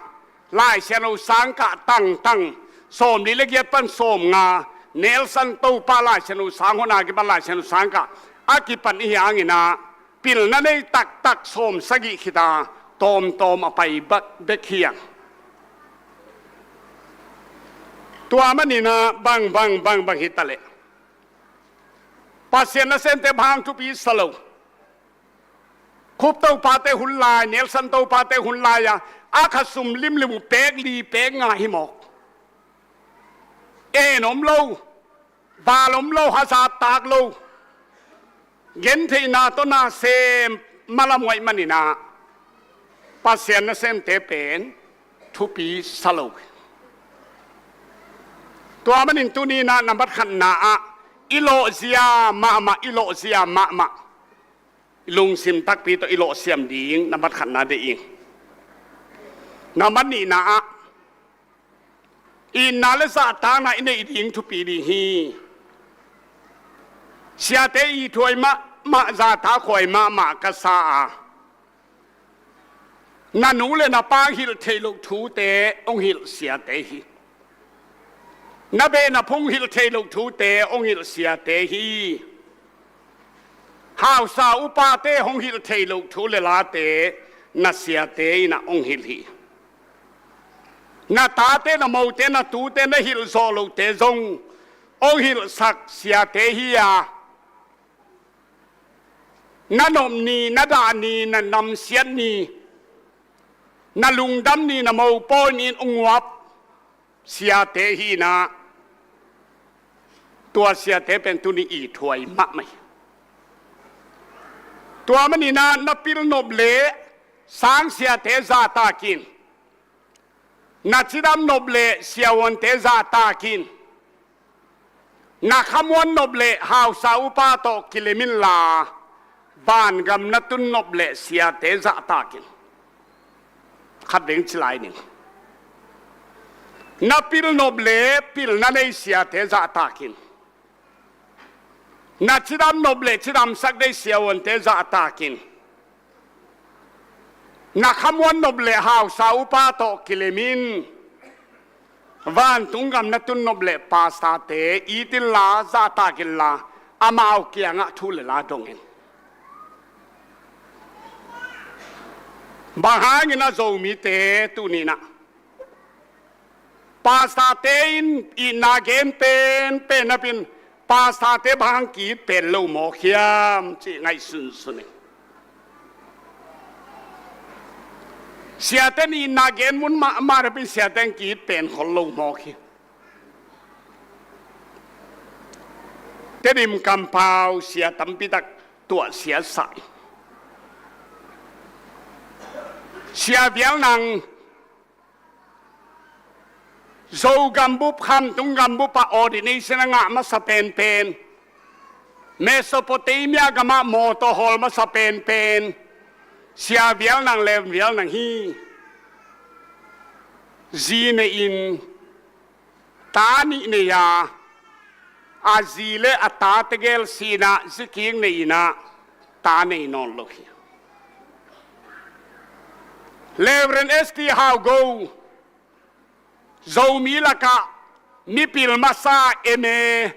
Lai Siangtho sangkah tangtang, sawmli le giat pan sawmnga, Nelson Topa Lai Siangtho sang hona kipan Lai Siangtho sangkah a kipan i hi hang inah pilna nei taktak sawm sagih khita tawmtawm a pai bek hi hang. Tua man inah bang bang bang bang hi ta leh Pasian nasemte bang thupi sa lo. Khup Topate hun lai, Nelson Topate hun lai-a a kha sum limlim uh pek li pek nga hi mawk. En om lo, val om lo, hazat tak lo, gentheihna tawh na sem malam ngaih man inah Pasian nasemte pen thupi sa lo. Tua manin tuni inah nambat khatna ah i lawhzia mahmah, i lawhzia mahmah, i lungsim takpi tawh i lawhsiam ding nambat khatna deih ing. Nambat nihna ah itna le zahtakna i neih ding thupi ding hi. Siate ithuai mahmah, zahtakhuai mahmah ka sa a, na nu le na pa hilh theih loh thute hong hilh siate hi. Na beh na phung hilh theih loh thute hong hilh siate hi. Hausa upate hong hilh theih loh thu le late na siate inah hong hilh hi. Na tate, na mote, na tute na hilh zawh lohte zong hong hilhsak siate hi a, na nop ni, na dah ni, na namsiat ni, na lungdam ni, na mopawi ni in hong uap siate hi inah tua siate pen tuni ithuai mahmah hi. Tua man inah na pil nop le sang siate zahtak in, na cidam nop le siahuante zahtak in, na khamuan nop le hausa upa tawh kilem inla, vangam na tun nop le siate zahtak in. Khat veng ci lai ning. Na pil nop le pilna nei siate zahtak in. Na cidam nop le cidamsak deih siavuante zahtak in, na khamuan nop le hausa upa tawh kilem in, vantung gam na tun nop le pastorte it inla, zahtak inla, amau kiangah thu le la dong in. Bang hangin a Zomite tuni-in ah pastorte in itna gen penpen napi-in, pastorte bang hang ki-it pen lo mawk hiam cih ngaihsunsun in. Siate in itna gen mun mahmah napi-in siate in ki-it pen khol lo mawk hi. Tedim kampau sia tampi tak tuahsia sa hi. Sia Vial Nang, Zogam bup, Khamtung gam bup ah ordination a ngah masa penpen, Mesopotamia gamah mawtaw hawl masa penpen Sia Vial Nang, Rev. Vial Nang hi. Zi nei in, ta nih nei a, a zi le a ta tegel si-in ah zi kik nei in ah ta nei nawn lo hi. Rev. S T Hau Go, Zomi lakah mipil masa, M A,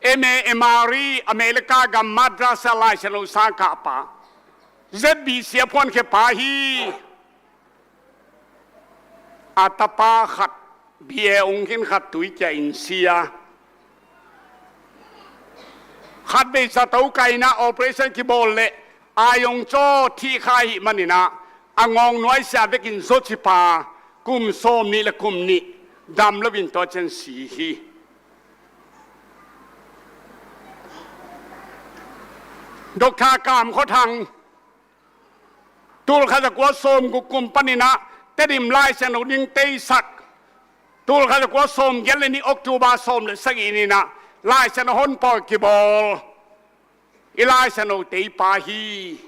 M A M R E, America gam Madras ah Laisiangtho sang kah pa, Z B C a phuankhia pa hi. A tapa khat B A ong khin, khat tuikia in si a, khatvei zato kah in ah operation kibawl leh a yong caw thih kha ahih manin ah, a ngawng nuaisiah vekin zawci pa, kum sawmnih le kum nih dam loin tua ciang si hi. Doctor Kam Khua Thang, tulkhat zakua sawmguk kum panin ah Tedim Laisiangtho ding teisak, tulkhat zakua sawmgiat le nih October sawm le sagih ni-in ah Laisiangtho honpawl kibawl, i Laisiangtho teipa hi.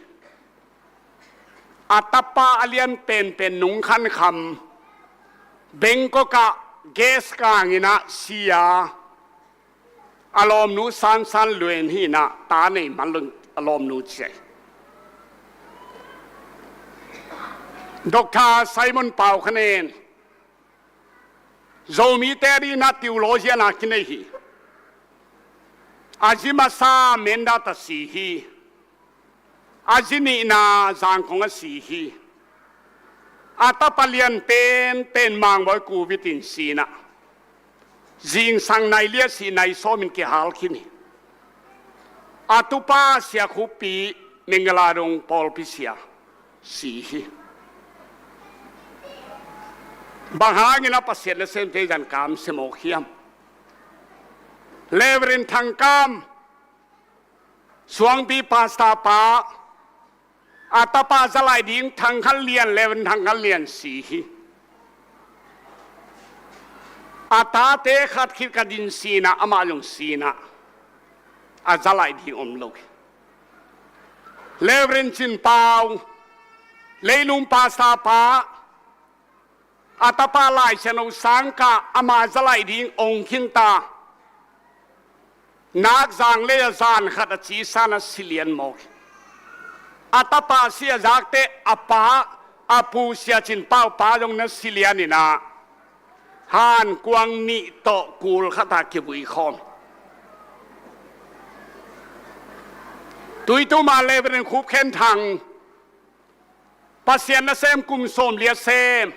A tapa a lian penpen Nung Khan Kham, Bangkok ah gas kang in ah si a, a lawmnu San San Luen hi-in ah ta nei man lo, a lawmnu ci hi. Doctor Simon Pau Khan En, Zomite adingin ah theologian a kinei hi. A zi masa Mindat ah si hi. A zi nihna Zangkong ah si hi. A tapa lian penpen Mang Bawi Covid in si-in ah, zingsang nai li a sih nai sawmin kihal khin hi. A tupa Sia Khup Pi, Mingala dong pawlpi sia, si hi. Bang hangin ah Pasian nasemte zan kamsia mawk hiam? Rev. Thang Kam, Suangpi pastor pa, a tapa zalaih ding Thang Khan Lian, Rev. Thang Khan Lian si hi. A tate khat khit khat in si-in ah, amah zong si-in ah, a zalaih ding om lo hi. Rev. Cin Pau, Leilung pastor pa, a tapa Laisiangtho sang kah, ama zalaih ding ong khin ta. Nakzang lei ah zan khat a ci sa-in ah si lian mawk hi. A tapa si a zak teh a pa, a pu Sia Cin Pau pa zong na si lian in ah, hankuang nih tawh kul khat ah kivui khawm. Tuitum ah Rev. Khup Khen Thang, Pasian nasem kum sawmli a sem,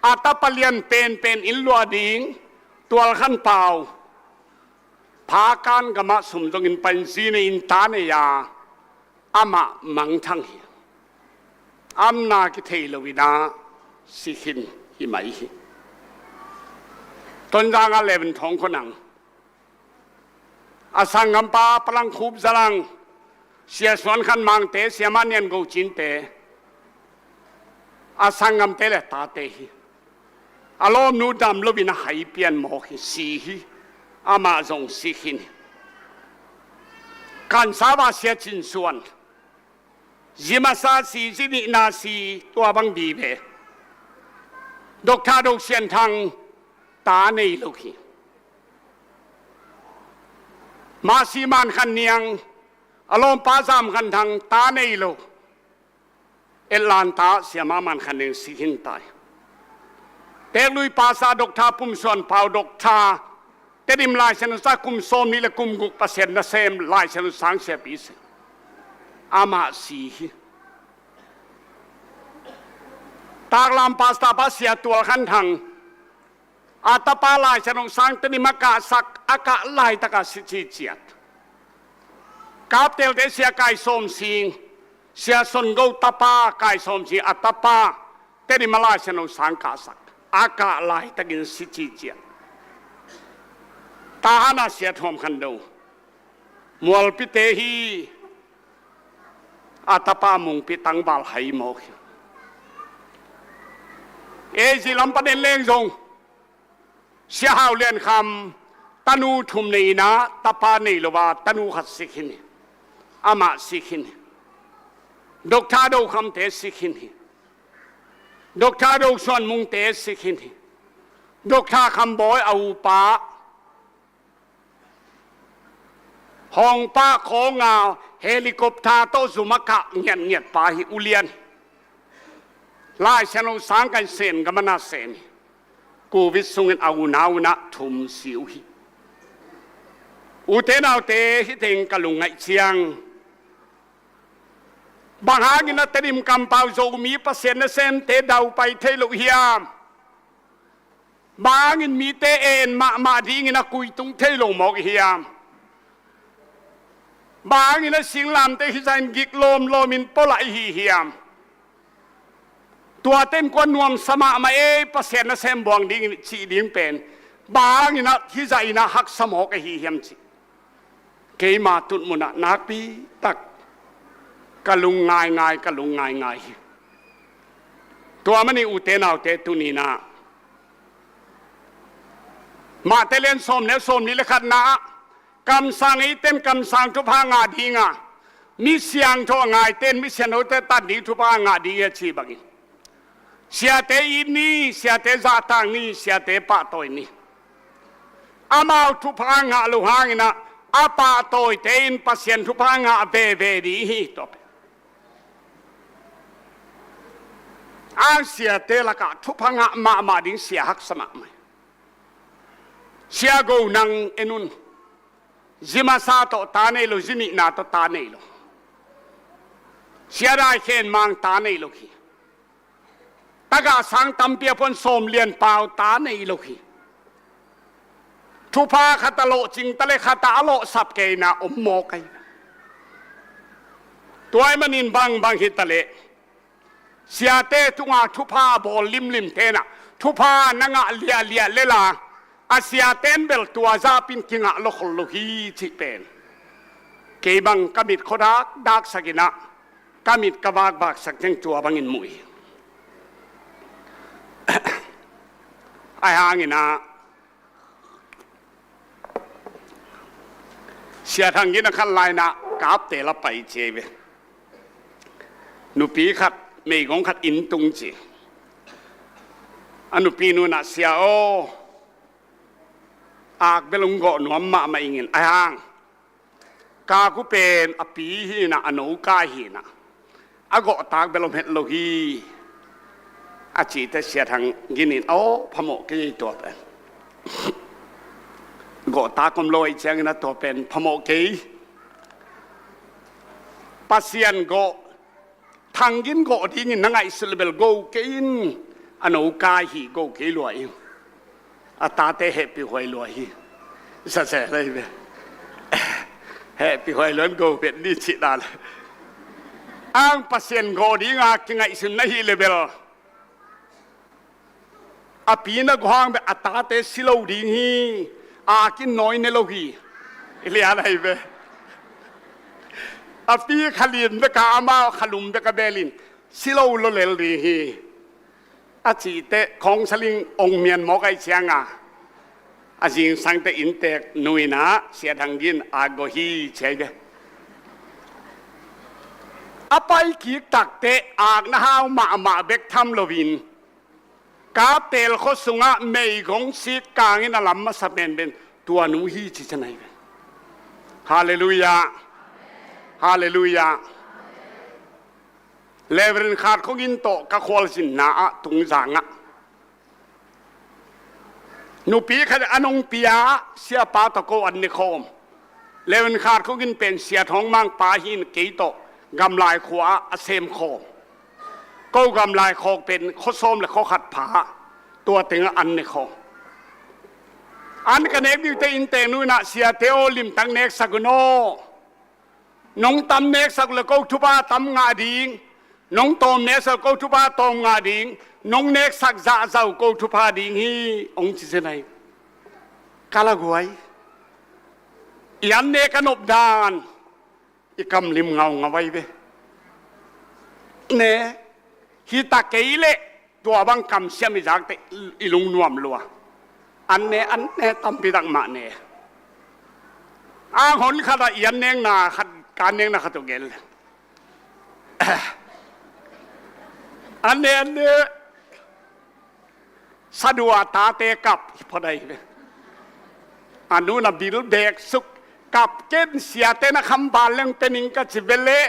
a tapa lian penpen inn luah ding Tual Khan Pau, Phakan gamah sum zongin pai-in zi nei-in ta nei a, amah mangthang hi. Amna kithei lo-in ah si khin hi mai hi. Tonzang ah Rev. Thawng Khua Nang, a sanggampa Pa Lang Khup Za Lang, Sia Suan Khan Mangte, Sia Ma Nian Go Cinte, a sanggamte le tate hi. A lawmnu dam loin a hai pian mawk hi, si hi. Amah zong si khin hi. Kansava Sia Cin Suan, zi masa si, zi nihna si, tua bang vive. Doctor Do Sian Thang, ta nei lo hi. Mahsi Man Khan Niang, a lawmpa Zam Khan Thang, ta nei lo. Atlanta Siama Man Khan Niang sik hi ta hi. Teeklui Pastor Doctor Pum Suan Pau, Doctor, Tedim Lai Siangtho sang kum sawm nih le kum guk Pasian nasem Lai Siangtho sang siapi si. Amah si hi. Taklam Pastor pa Sia Tual Khan Thang, a tapa Lai Siangtho sang Tedim a kahsak, a kah laitak a si ciciat. Kapteelte Sia Kai Sawm Sing, Sia Son Go tapa Kai Sawm Sing, a tapa Tedim a Lai Siangtho sang kahsak, a kah laitakin si ciciat. Tahan a Sia Thuam Khan Do, Mualpite hi, a tapa Mungpi tangval hai mawk hi. Ei zi lam pan en leng zong, Sia Hau Lian Kham, tanu thum nei in a, tapa nei lo a, tanu khat sik hi ni. Amah sik hi ni. Doctor Do Khamte sik hi ni. Doctor Do Suan Mungte sik hi ni. Doctor Kham Bawi a upa, Hong pa khawng a helicopter tawh zum a kah ngiatngiat pa hi, ulian. Lai Siangtho sang kan sen gam a na sen hi. Covid sungin a unau in a thum si uh hi. Ute naute, hih teng ka lungngaih ciang, bang hangin a Tedim kampau Zomi Pasian nasemte daupai thei lo hiam? Bang hangin mite en mahmah dingin a kuitung thei lo mawk i hiam? Bang hangin a singlamteh hizah in gik lawmlawm in pua lai i hi hiam? Tuate in kua nuamsa mahmah ei, Pasian nasem buang dingin cih ding pen, bang hangin a hizah in a haksa mawk ahi hiam cih keima tutmun ah nakpi tak ka lung ngaingai, ka lung ngaingai hi. Tua manin ute naute, tuni in a Mate lian sawm le sawm nih le khatna ah, kamsang eite in kamsang thupha ngah ding a, mi siangtho a ngaite in mi siangthote tan ding thupha ngah ding hi a ci bangin, siate it ni, siate zahtak ni, siate pahtawi ni. Amau thupha ngah lo hangin a, a pahtawite in Pasian thupha ngah veve ding hi. Tua pen, ang siate lakah thupha ngah mahmah ding sia haksa mahmah hi. Sia Go Nang en un. Zi masa tawh ta nei lo, zi nihna tawh ta nei lo. Sia Dai Khen Mang ta nei lo hi. Tagah sang tampi a puan Sawm Lian Pau ta nei lo hi. Thupha khat a lawhcing ta le khat ah a lawhsap kei in a om mawk ahi. Tua ahih manin bangbang hi ta leh, siate tungah thupha a bawl limlimte in a, thupha na ngah liahliah lel a, a siate in bel tua zah pen kingah lo khol lo hi cih pen kei bang ka mit khuadak daksak in a, ka mit ka vakvaksak ciang tua bangin mu hi. Ahi hangin a, Sia Thang Gin a khan lai in a, Kapteel a pai ci hi ve. Nupi khat, meigong khat inn tung ci. A nupi nu in a, "Sia aw, ak bel hong gawh nuam mahmah ing in, ahi hang kak uh pen a pi hi in a, a no kai hi in a, a gawh tak bel om het lo hi," a cih teh Sia Thang Gin in, "Aw, phamawh kei ei tua pen. Gawh tak om lo ahih ciangin a tua pen phamawh kei. Pasian gawh, Thang Gin gawh dingin na ngaihsut le bel go kei in, a no kai hi, go kei lua ing. A tate hehpihhuai lua hi." Sa se lai ve. Hehpihhuai lua in go vet ni cih dan. Ang Pasian gawh dinga kingaihsun na hih le bel, a pi na gawh hang bek a tate si lo ding hi. Ak in nawi ne lo hi. I lian ahi ve. A pi kha lin bek a, amau kha lum bek a bel in si lo lua lel ding hi, a cih teh counselling ong mian mawk ahih ciang a, a zingsang teh innteek nu in a, Sia Thang Gin ak gawh hi ci hi ve. A pai kik tak teh ak na hau mahmah bek tham lo in, Kapteel khua sungah meigong sik kang in a lam masa penpen tua nu hi ci ciang ahi ve. Halleluiah. Halleluiah. Reverend Khat Khuk In tawh ka khualzinna ah Tungzang ah nupi khat a nungpi a, siapa tawh ko an ne khawm. Reverend Khat Khuk In pen Sia Thawng Mang pa hi in, kei tawh Gamlai khua ah a sem khawm. Ko Gamlai khawk pen khua sawm le khua khat pha, tua tengah an ne khawm. An ka nek dingte innteek nu in ah, siate aw, limtak neksak un aw. Nong tam neksak uh leh ko thupha tam ngah ding, nong tawm neksak uh leh ko thupha tawm ngah ding, nong neksak zahzah uh ko thupha ding hi, hong ci zen ahi. Ka laguai. I an nek a nop dan, i kam lim ngaungau ahi ve. Ne, hi ta kei leh tua bang kamsiam i zakte i lungnuam lua. An ne, an ne, tampi tak mah ne. Ang hon khat ah i an nekna khat, ka an nekna khat uh gel. An ne, an ne. Sadua tate kap hi phot ahi ve. A nu in a bil bek suk, kap ken, siate na khambal leng pe ning ka ci ve leh.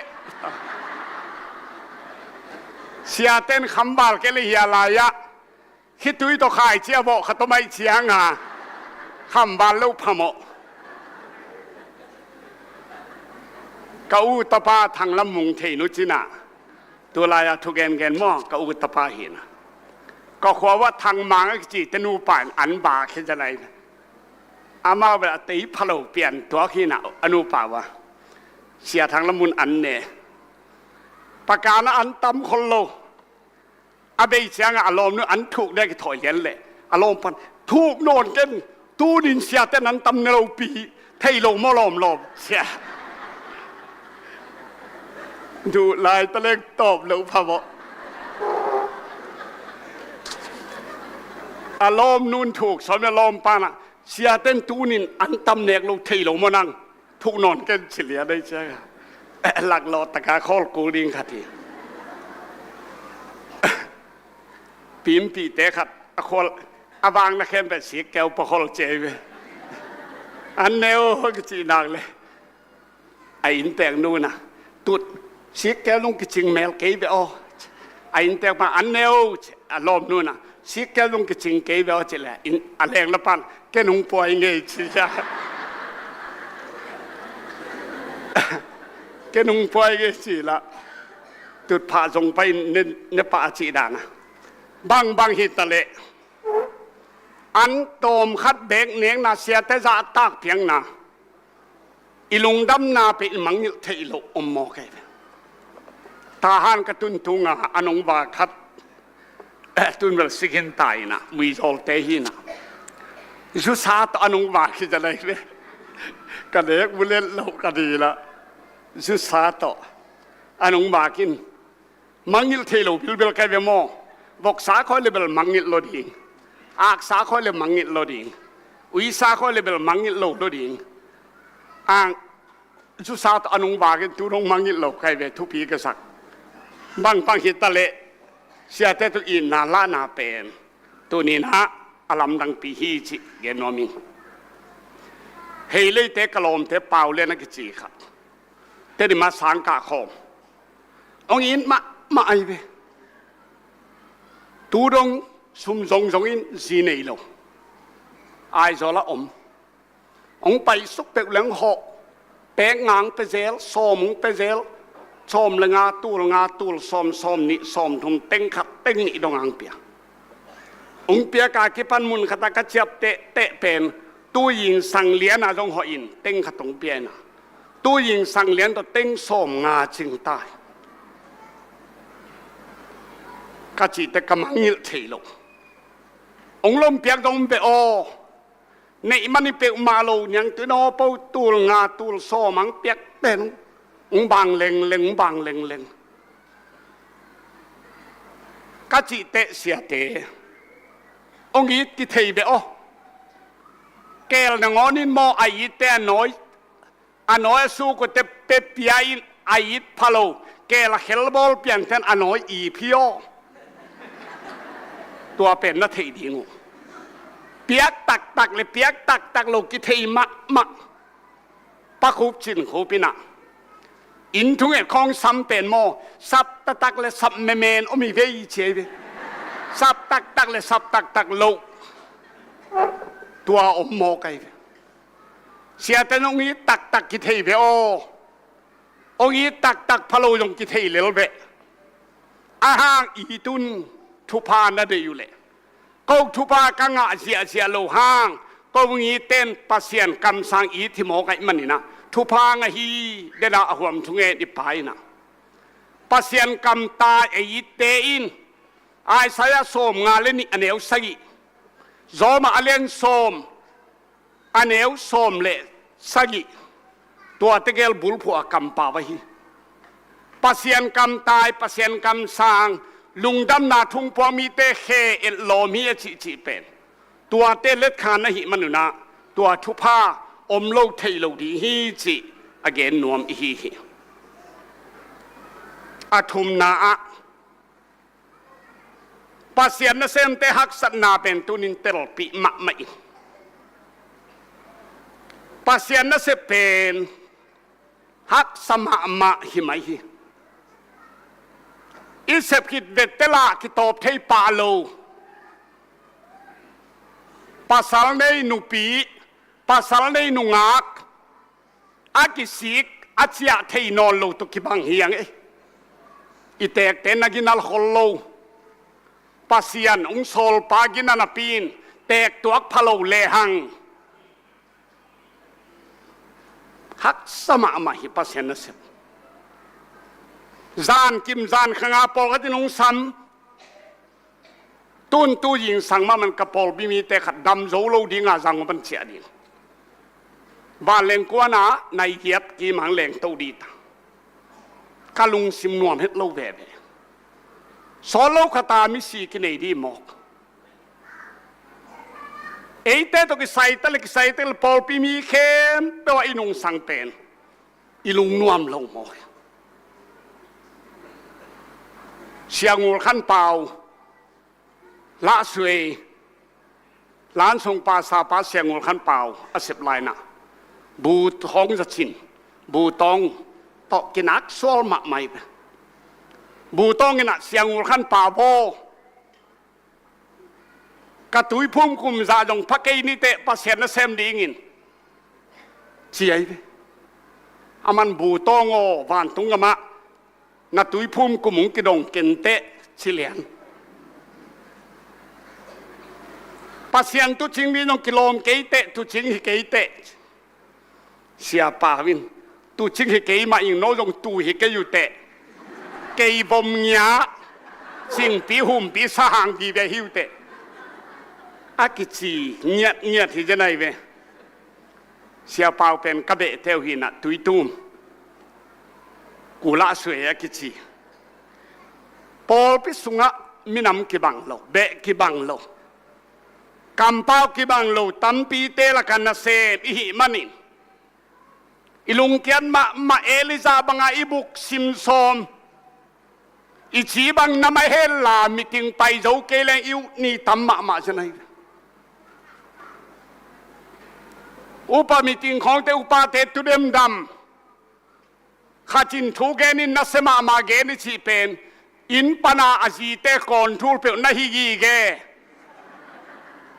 Siate in khambal kei leh hia lai ah khitui tawh khaici a vawh khat tawh maih ciang a khambal lo phamawh. Ka u tapa Thang Lam Mung thei nu cin ah, tulai a thugengen maw, ka u tapa hi in ah, ka khua uah Thang Mang a kicite nupa in an ba khia zan ahi. Amau bel a tei phalo pian tuak hi in ah, a nupa uah Sia Thang Lam Mung an ne. Pakan ah an tam khol lo. A bei ciangah a lawmnu an thuk dek i thawh lian leh a lawmpan, thuk nawn ken, tunin siate in an tam ne lopi, thei lo maw lawmlawm, sia. Duh lai ta leng tawp lo phamawh. A lawmnu in thuk sawm leh lawmpan ah, siate in tunin an tam nek lo, thei lo maw nang, thuk nawn ken, ci lian ahi ciangah, laklawh taka khawl kul ding khat hi. Pimpihte khat a khual, a vang na khem pen sikkeu pakhawl ci ahi ve. An ne aw, ka cih nak leh a innteek nu in ah, tut, sikkeu nung kicing mel kei ve aw. A innteek pa, an ne aw, a lawmnu in ah, sikkeu nung kicing kei ve aw, ci leh a leng lapan, ken hong puai ngei, ci cia. Ken hong puai ngei, ci lah. Tutphah zong pai in, ne, ne pah a cih dan ah. Bangbang hi ta leh, an tawm khat bek nekna, siate zahtak piakna, i lungdamna pen i mangngilh theih loh om mawk hi ve. Tahan ka tun tungah a nungva khat, tun bel sik hi in, tai in ah, Muizawlte hi in ah, zusa tawh a nungva khit zan ahi ve. Ka nek mu let loh ka dil ah, zusa tawh a nungva khin. Mangngilh thei lo bilbel ka hi ve maw. Voksa khawng leh bel mangngilh lo ding. Aksa khawng leh mangngilh lo ding. Uisa khawng leh bel mangngilh lo lo ding. Ang, zusa tawh a nungva khin, tu dong mangngilh lo ka hi ve, thupi ka sak. Bangbang hi ta leh, siate tawh itna lahna pen tuni in ah a lamdangpi hi cih gen nuam ing. Hei leite, ka lawmte, Pau Lian a kici khat, Tedim ah sang kah khawm. Hong it mahmah ahi ve. Tu dong sum zongzong in zi nei lo. Aizawl ah om. Hong paisuk peuh leng hawh. Pek nga hong pia zel, sawm hong pia zel. Sawm leh nga, tul nga, tul sawm, sawm nih, sawm thum, teng khat, teng nih dong hong pia. Hong piak a kipan mun khat ah ka ciapteh teh pen, tu in sang lian ah zong hawh in, teng khat hong pia in ah, tu in sang lian tawh teng sawm nga cing ta hi. Ka cih teh ka mangngilh thei lo. Hong lom piak dong ve aw. Neih man hi peuhmah lo, niangtui naw po, tul nga, tul sawm hong piak pen, hong bang lengleng, hong bang lengleng. Ka cih teh, siate, hong it kithei ve aw. Keel nangawn in maw, a itte a nawi, a nawi a suk uh teh pia in, a it pha lo, keel a khelbawl pianten a nawi ip hi aw. Tua pen na theih ding uh. Piak taktak leh piak taktak lo kithei mahmah. Pa Khup Cin Khup in ah, inn thunget khawng sam pen maw, sap taktak le sap memen om hi ve ci hi ve. Sap taktak le sap taktak loh, tua om mawk ahi ve. Siate in hong it taktak kithei ve aw. Hong it taktak pha lo zong kithei lel ve. A hang it un, thupha na deih uh leh. Ko thupha ka ngah ziahziah loh hang, ko hong it ten Pasian kamsang it hi mawk ahih manin ah, thupha ngah hi. Dena a huam thungen i Pa in ah, Pasian kamtai a itte in, Isaiah sawmnga le nih a neu sagih, Rom a lian sawm a neu sawm le sagih, tuate gel bulphuh a kampau ahi. Pasian kamtai, Pasian kamsang, lungdamna thu hong puak mite khe etlawm hi a cihcih pen, tuate letkhan ahih manun ah, tua thupha om lo thei lo ding hi cih a gen nuam i hi hi. A thumna ah, Pasian nasemte haksatna pen tuni in telpih mahmah in, Pasian nasep pen haksa mahmah hi mai hi. I sep khit vekte lah kitawp thei pah lo. Pasal nei nupi, pasal nei nungak, a kisik a ciah thei nawn lo tawh kibang hi hang e. I tekte na gina khol lo. Pasian hong sawlpa gina napi in tektuak pha lo lehang, haksa mahmah hi Pasian nasep. Zan kim zan khanga pawlkhat in hong sam. Tun tu zingsang mahmah in ka pawlpi mite khat dam zo lo dinga zang pan ciah ding. Vanleng kuana nai giat kimang leng to dita. Ka lungsim nuam het lo veve. Sawl lo khata misi kinei di mawk. Eite tawh kisai ta le kisai ta le pawlpi mi khempeuh ah i nungsang pen i lungnuam lo maw? Sia Ngul Khan Pau, Lahsuei, Lansong pa sapa Sia Ngul Khan Pau a sep laina, bu thawng zacin, bu tawng tawh kinak sual mahmah hi ve. Bu tawng in ah Sia Ngul Khan Pau aw, ka tuiphum kum zah zong pha kei ni teh Pasian nasem dingin ci ahi ve. Aman bu tawng aw, vantung gamah na tuiphum kum hong kidong ken teh ci lian. Pasian tuucing ding zong kilawm kei teh, tuucing hi kei teh. Sia Pau in, tuucing hi kei mah ing, no zong tuu hi kei uh teh. Kei vom ngia, cingpi humpi sahang vive hi uh teh, a kici ngiatngiat hi zen ahi ve. Sia Pau pen ka behte uh hi in ah, Tuitum, Ku Lahsuei a kici. Pawlpi sungah minam kibang lo, beh kibang lo, kampau kibang lo tampite lakah nasem i hih manin, i lungkiat mahmah Elijah banga i buk sim sawm, i ci bang na mah hen la, meeting pai zo kei leng i ut ni tam mahmah zen ahi. Upa meeting khawngte, upate tu demdam. Khat in thu gen in, nasia mahmah gen i cih pen, inn pana a zite kawnthul peuh na hi gige.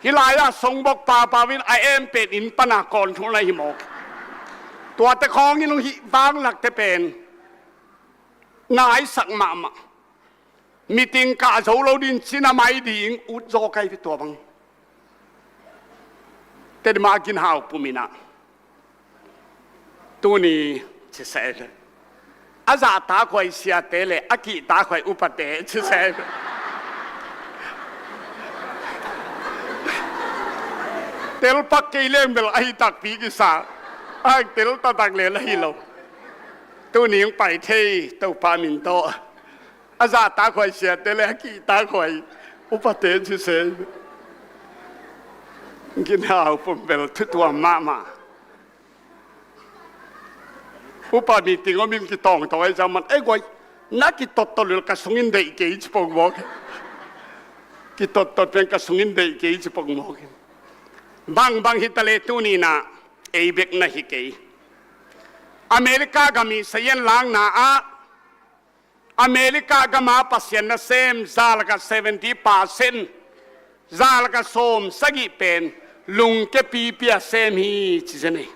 Hih lai-ah Songbok Pau Pau in a em pen inn pana kawnthul na hi mawk. Tuate khawng in hong hih vanglakte pen naisak mahmah. Meeting kah zo lo ding cin a mai ding ut zaw ka hi ve tua bang. Tedima ginhau pum in ah, tuni ci seh ve. A zahtakhuai siate le a kihtakhuai upate ci seh ve. Telpak kei leng bel ahi takpi kisa. A tel taktak le ahi lo. Tuni hong pai thei Topa min tawh. A zahtakhuai siate le a kihtakhuai upate ci seh ve. Ginhau pum bel thutuam mahmah. Upa meeting om in kitawngtawng ahi zah man, ei guai, na kitottot lel ka sungin deih kei ci pong mawk. Kitottot pen ka sungin deih kei ci pong mawk. Bangbang hi ta le tuni in ah ei bek na hi kei. America gam i sayan lakna ah America gama Pasian nasem za lakah seventy percent, za lakah sawm sagih pen lungke pipi a sem hi ci zen hi.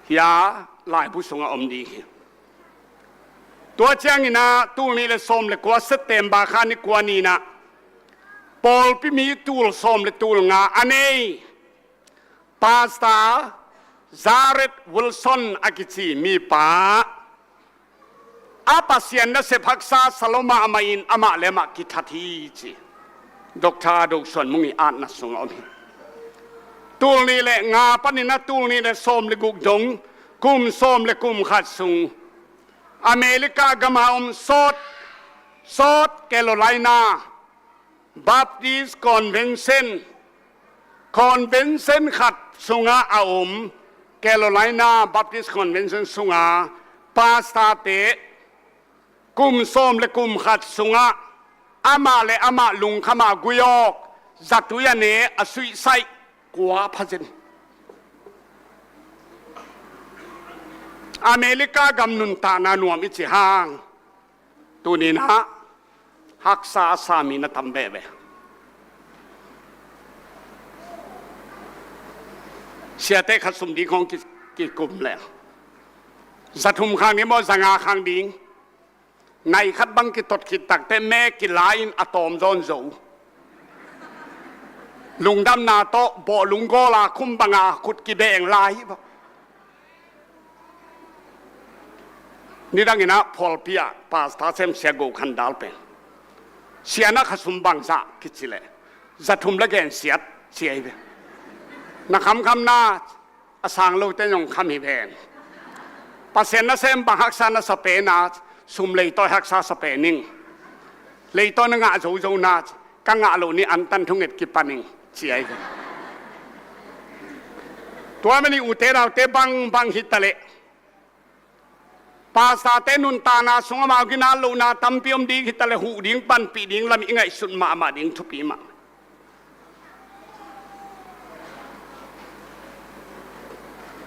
Hia laibu sungah om ding hi. Tua ciangin ah tul nih le sawm le kua September kha ni kua ni-in ah pawlpi mi tul sawm le tul nga a nei Pastor Jared Wilson a kici mipa a Pasian nasep haksa sa lo mahmah in amah le amah kithat hi ci Doctor Do Suan Mung i atna sungah om hi. Tul nih le nga panin ah tul nih le sawm le guk dong kum sawm le kum khat sung America gama om South, South Carolina Baptist Convention, convention khat sungah a om Carolina Baptist Convention sungah pastor-te kum sawm le kum khat sungah amah le amah lungkham a gui awk, zatui a ne, a suicide kua pha zen. America gam nuntakna nuam i ci hang tuni-in ah haksa a sa mi na tam veve. Siate khat sum ding khawng ki, kikum le za thum khang ding maw, za nga khang ding, nai khat bang kitot khit takteh me kila in a tawm zawn zo. Lungdamna tawh bawh lunggawl a khum banga khut kibeng lai hi bawk. Nidangin ah pawlpi ah pastor sem Sia Go Khan Dal pen, "Sia, na kha sum bangzah?" kici leh, "Za thum le gen siat," ci ahi ve. "Na khamkham na, a sang lote zong kham hi ven. Pasian nasem bang haksa na sa pen a, sum leitawi haksa sa pen ing. Leitawi na ngah zozo na, ka ngah loh ni antan thunget kipan ing," ci ahi ve. Tua manin ute naute, bangbang hi taleh pastor-te nuntakna sung amau ginat lohna tampi om ding hi taleh huh ding, panpih ding lam i ngaihsut mahmah ding thupi mah.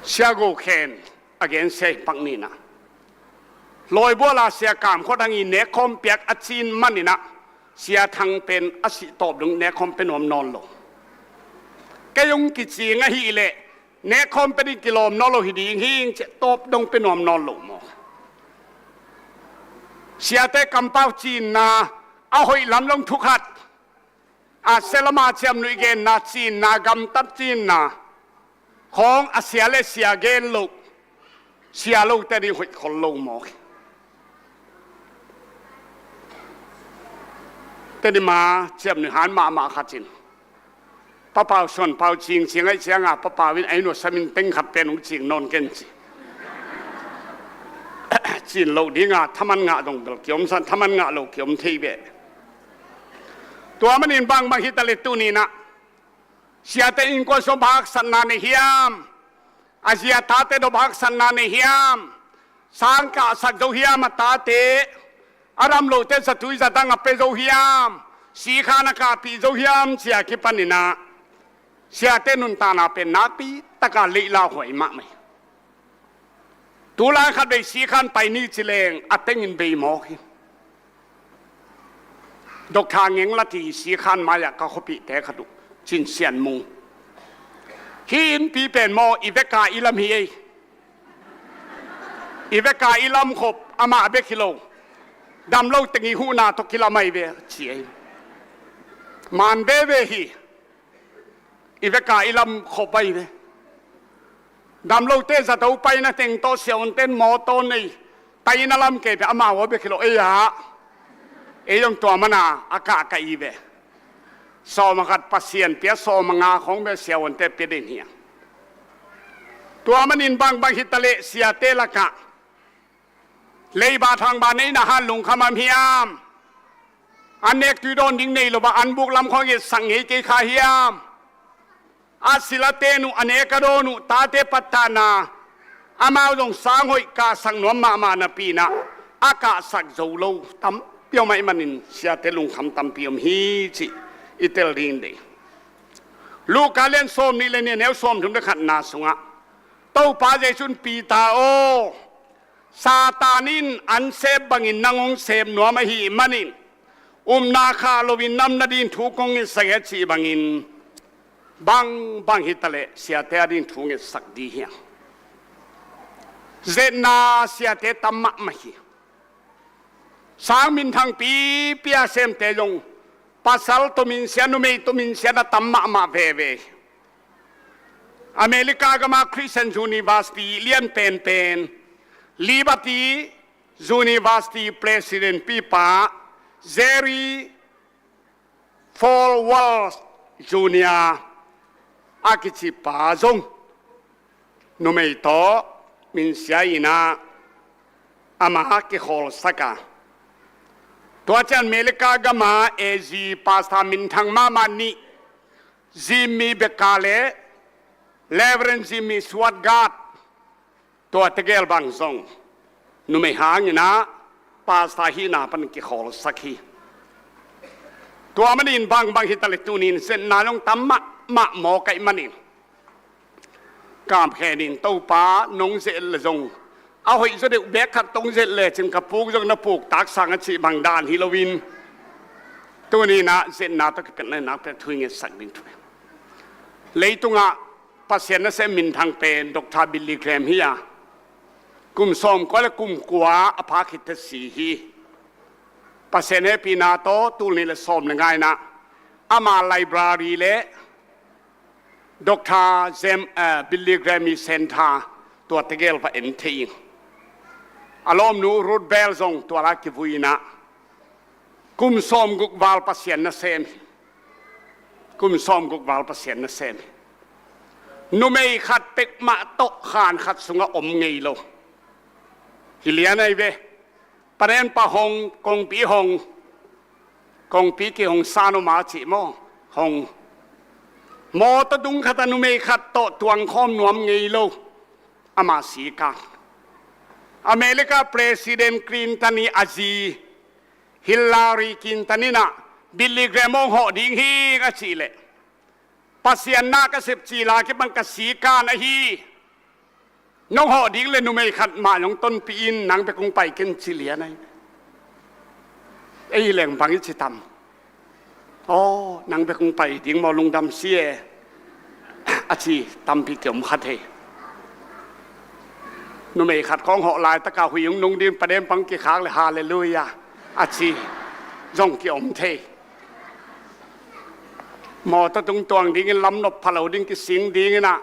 Sia Go Khan a gen sia hi pak ni-in ah, lawibual a Sia Kam Khua Thang i nekkhawm piak a cin manin ah Sia Thang pen a sih tawp dong nekkhawm pia nuam nawn lo. Kei hong kicing ahih leh nekkhawm pia ding kilawm nawn lo hi ding hi ing ci-a tawp dong pia nuam nawn lo maw. Siate kampau cinna, a hoih lam zong thu khat, a sia lam a ciamnuih genna cinna, gamtat cinna khawng a sia le sia gen loh, sia lote ding hoih khol lo maw. Tedim a ciamnuih han mahmah khat in Pa Pau Suan Pau cing cing ahih ciangin, Pa Pau in a inn uh a samin teng khat pen hong cing nawn ken ci. Cin loh ding a thaman ngah dong bel kiom sa, thaman ngah lo kiom thei ve. Tua manin bangbang hi taleh tuni-in ah siate innkuan sung bang haksatna nei hiam? A zi a tate dawh bang haksatna nei hiam? Sang kahsak zo hiam a tate? A dam lote zatui zadang a pia zo hiam? Sikhan a kahpih zo hiam? Ci-a kipanin ah siate nuntakna pen nakpi taka leilauhuai mahmah hi. Tulai khat vei sikhan pai ni ci leng a tengin bei mawk hi. Doctor Ngeng Lati sikhan mai-ah ka khuapihte khat uh, Cin Sian Mung. Hih innpi pen maw, i veka i lam hi ei. I veka i lam khop, amah bek hi lo. Dam lo teng i huhna tawh kilam ahi ve, ci ei. Man veve hi. I veka i lam khop ahi ve. Dam lote zato paina teng tawh siavuanten mawtaw nei, tai na lam kei pia, amau a bek hi lo, ei ah. Ei zong tua mana a kahkah i ve. Sawm a khat Pasian pia, sawm a nga khawng bia siavuante pia den hi a. Tua manin bangbang hi taleh siate lakah leiba thangba neihna han lungkham am hiam? An nek tui dawn ding nei lo a, an buk lam khawng i sak ngei kei kha hiam? A silaten uh, a nek a dawn uh tate pattahna, amau zong sang hoih kahsak nuam mahmah napi-in ah a kahsak zo lo tampi om ahih manin siate lungkham tampi om hi cih i tel ding dei. Luka lian sawm nih le nih, a neu sawm thum le khatna sungah Topa Jesu in, Peter aw, Satan in an sep bangin nang hong sep nuam ahih manin, upna khah loin nam na ding thu kong ngetsak hi, a cih bangin, bangbang hitaleh siate a ding thu ngetsak ding hi hang. Zetna siate tam mahmah hi. Sang minthang pipi a semte zong pasal tawh minsia, numei tawh minsia na tam mahmah veve hi. America gama Christian University lian penpen, Liberty University President pipa Jerry Falwell Junior a kicipa zong numei tawh minsia in ah amah kikhawlsak a. Tua ciang America gama A G pastor minthang mahmah nih, Jimmy Bakker le Reverend Jimmy Swaggart, tua tegel bang zong numei hangin ah pastor hihna pan kikhawlsak hi. Tua manin bangbang hitaleh tuni-in zetna zong tam mahmah mawk ahih manin, kamkhen in, Topa nong zet le zong a hoih zaw deuh bek khat tong zet lecin ka puk zong na puk taksang a cih bang dan hi loin, tuni-in ah zetna tawh kipelh na in ah pek thu i ngetsak ding thu hi. Leitungah Pasian nasem minthang pen Doctor Billy Graham hi a, kum sawmkua le kum kua a pha khit teh si hi. Pasian hehpihna tawh tul nih le sawm le nga-in ah ama library le Doctor James, eh, Billy Graham i center tua tegel va en thei ing. A lawmnu Ruth Bell zong tua la kivui in ah kum sawmguk val Pasian nasem hi. Kum sawmguk val Pasian nasem hi. Numei khat pek mah tawh khan khat sungah om ngei lo. Hi lian ahi ve. Paden pa hong, kongpi hong, kongpi kihong san om a cih maw? Hong. Mawtaw dung khat a numei khat tawh tuangkhawm nuam ngei lo. Ama sikan. America President Clinton i a zi Hillary Clinton in ah Billy Graham hong hawh ding hi a cih leh, Pasian na ka sep cil a kibang ka sikan ahi. Nong hawh ding le numei khat mah nong tonpih in, nang bek hong pai ken ci lian ahi. Ei leng bang i ci tam? Aw, nang bek hong pai ding maw, lungdam si e, a ci tampi kiom kha thei. Numei khat khawng hawh laitak a hui hong nung ding, paden pang kikhak le halleluia a ci zong kiom thei. Mawtaw tung tuang dingin, lamnop pha lo ding kising dingin ah,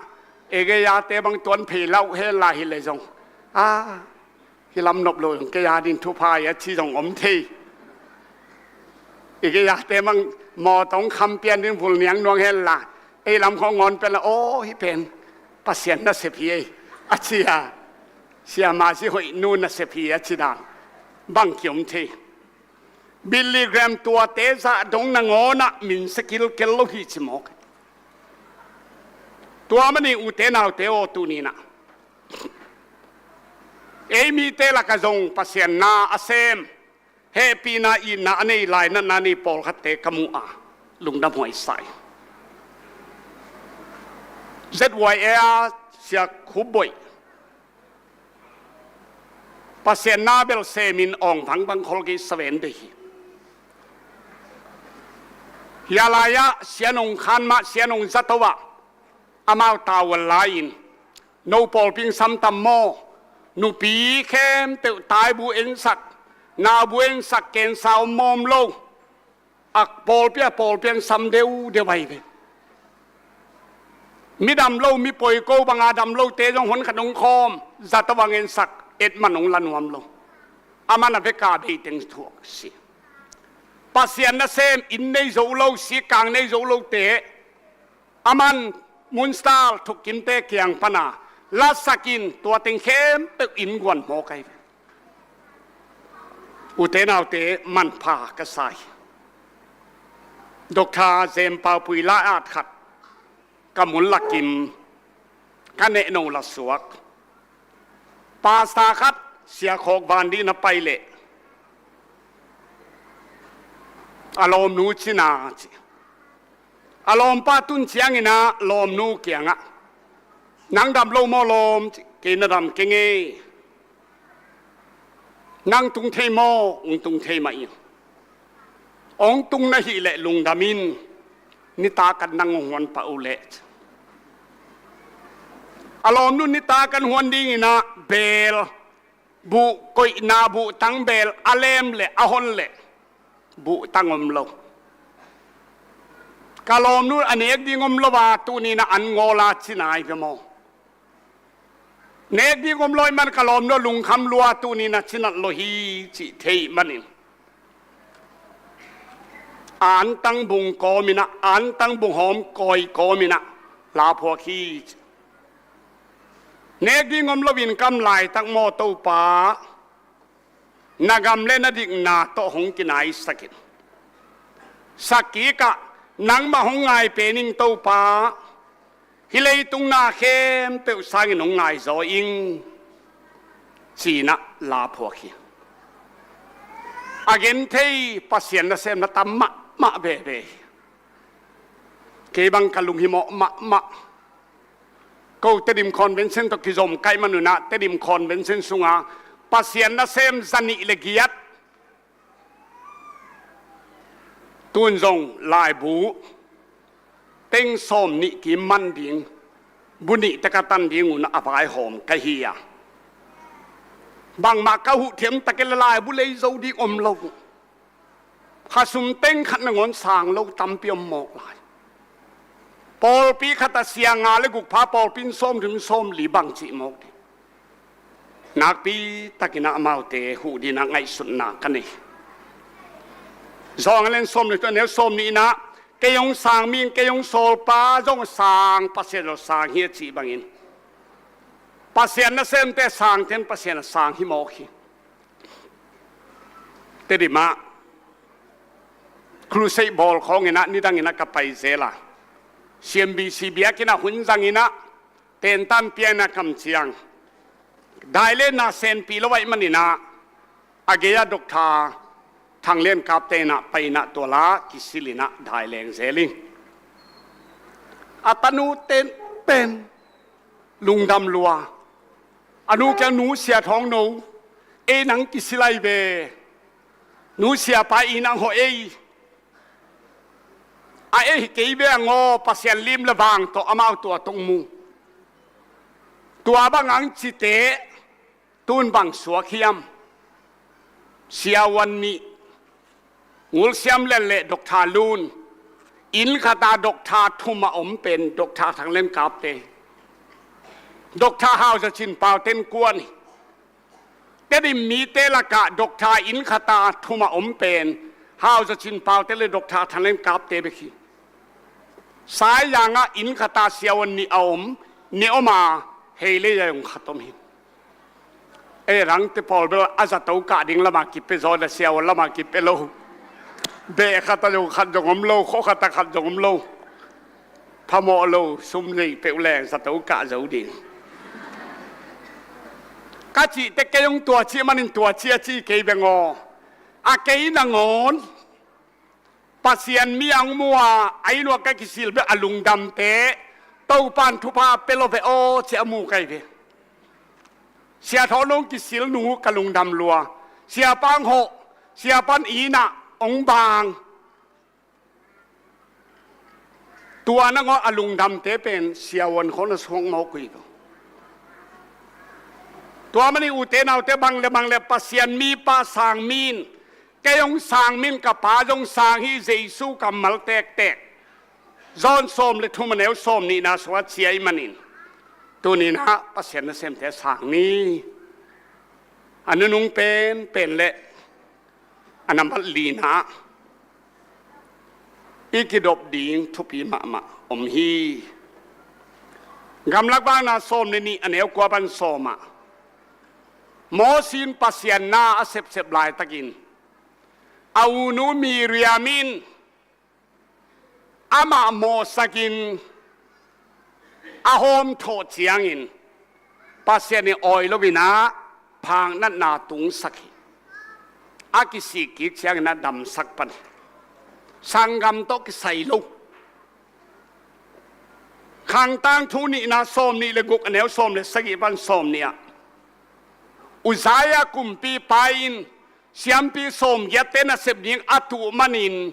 ei gei-ate bang tuan phei lo hen la hi le zong, a, hi lamnop lo zong kei a ding thupha hi a ci zong om thei. Ei gei-ate bang mawtaw hong kham pian ding vul niang nuang hen la, ei lam khawng ngawn pian la, aw, hih pen Pasian nasep hi ei a ci a, siamah si hoih nu nasep hi a ci dan bang kiom thei. Billy Graham tuate zah dong nangawn ah minsia kilkel lo hi ci mawk. Tua manin ute naute aw, tuni-in ah ei mite lakah zong Pasian na a sem, hehpihna itna a nei, lainatna a nei pawlkhatte ka mu a, lungdam huai sa ing. Z Y A a Sia Khup Boih, Pasian na bel semin awng vangbang khol kei saven dei hi. Hia lai-ah Sia Nong Khan mah, Sia Nong Za To ah amau tavuan lai-in, no pawlpi in sam tam maw? Nupi khempeuh taibu ensak, naubu ensak, kensa om mawm lo, a pawlpi a pawlpi in sam deuhdeuh ahi ve. Mi dam lo, mi poiko banga dam lote zong hon khat hong khawm, Za To bang ensak, et man hong la nuam lo. Aman a veka beiteng thuak si. Pasian nasem inn nei zo lo, sikang nei zo lote, aman Moonstar thukkimte kiang pana lasakin, tua teng khempeuh innkuan mawk ahi ve. Ute naute, manpha ka sa hi. Doctor Jem Pau Pui la-at khat ka mun lakin ka nehno la suak. Pastor khat Sia Khawk Van dih na pai leh a lawmnu cina ci. A lawmpa tun ciangin ah lawmnu kiangah, Nang dam lo maw lawm? Kei na dam keng e. Nang tung thei maw? Ong tung thei mah ing. Ong tung na hih leh lungdam in, nitak an nang ong huan pah uh leh. A lawmnu, nitak an huan dingin ah beel buh, koihna buhtang beel a lem leh a hon leh buhtang om lo. Ka lawmnu a nek ding om lo a, tuni-in ah an ngawl a ci nai ve maw? Nek ding om lo ahih man ka lawmnu lungkham lua, tuni-in ah ci nat lo hi cih thei manin, antang bung kawmin ah, antang bung hawm kawi kawmin ah la phuak hi. Nek ding om loin ka om laitak maw, Topa, na gam leh na dikna tawh hong kinaisak in. Sak kik ah nangmah hong ngai pen ing, Topa. Hih leitung na khempeuh sangin hong ngai zaw ing, ci-in ah la phuak hi. A genthei Pasian nasemna tam mahmah veve hi. Kei bang ka lunghimawh mahmah. Ko Tedim Convention tawh kizom ka hih manun ah, Tedim Convention sungah Pasian nasem za nih leh giat, tun zong laibu teng sawmnih kim man ding, bu nih teh ka tan ding un a vaihawm ka hi a, bangmah ka huh thiam tak leh laibu lei zo ding om lo. Khasum teng khat nangawn sang lo tampi om mawk lai. Pawlpi khat ah sia nga leh guk pha, pawlpi in sawmthum sawmli bang cih mawk ding. Nakpi takin ah amaute huh dingin ah ngaihsutna ka nei. Johan a lian sawm leh thum, a neu sawmnihna ah, kei hong sang mi in kei hong sawlpa zong a sang, Pasian zong a sang hi a cih bangin, Pasian nasemte sangte in Pasian a sang hi mawk hi. Tedim ah crusade bawl khawngin ah nidangin ah ka pai zel a, C M B C biakinn ah hun zangin ah tentan pia-in ah kam ciang, dai leh na senpih lo ahih manin ah, a gei ah Doctor Thang Lian Kapte in ah pai-in ah tua la kisil-in ah dai leng zel ing. A tanute in pen lungdam lua. A nu kiang, nu Sia Thawng No, ei nang kisil lai ve. Nu Siapa i nang hawh ei. A ei hi kei ve ang aw, Pasian lim leh vang tawh amau tua tawh mu. Tua bang ang cite, tun bang suak hiam? Siavuan nih, Ngul Siam Lian leh Doctor Lun, inn khat ah Doctor thum a om pen Doctor Thang Lian Kapte, Doctor Hau Za Cin Paute in kuan hi. Tedim mite lakah Doctor inn khat ah thum a om pen Hau Za Cin Paute leh Doctor Thang Lian Kapte bek hi. Saizang ah inn khat ah siavuan nih a om, nih om a, hei leh zai hong khat om hi. Ei, rangte pawl bel a zato kah ding lamah kipia zaw, a siavuan lamah kipia lo. Beh khat ah zong khat zong om lo, khua khat ah khat zong om lo. Phamawh lo, sum nei peuh leng zato kah zo ding. Ka cih teh kei hong tua cih manin tua ci a ci kei beng aw. A kei nangawn Pasian mi a hong mu a, a inn uah ka kisil beh a lungdamte, Topa'n thupha pia lo ve aw, ci a mu ka hi ve. Sia Thawng No kisil nung uh ka lungdam lua. Siapa hong hawh, Siapa in inn ah hong bang. Tua nangawn a lungdamte pen siavuan khawng a suak mawk uh hi. Tua manin ute naute, bang leh bang leh Pasian mipa sang mi in, kei hong sang mi in ka Pa zong sang hi, Jesu kammal tektek. John sawm leh thum, a neu sawmnihna sungah ci ahih manin, tuni-in ah Pasian nasemte sang ni. A nunung penpen leh a nambat lina ah i kidop ding thupi mahmah om hi. Gamlak Vakna sawm leh nih, a neu kua pan sawm ah, Moses in Pasian na a sepsep laitakin, a unu Miriam in amah mawhsakin a hawmthawh ciangin, Pasian in awi lo-in ah phak natna tungsak hi. A kisik kik ciangin a damsak pan hi. Sanggam tawh kisai lo. Khang Tangthu nihna sawm nih le guk, a neu sawm le sagih pan sawm nih ah, Uzziah kumpipa in siampi sawmgiatte nasep ding a tuh manin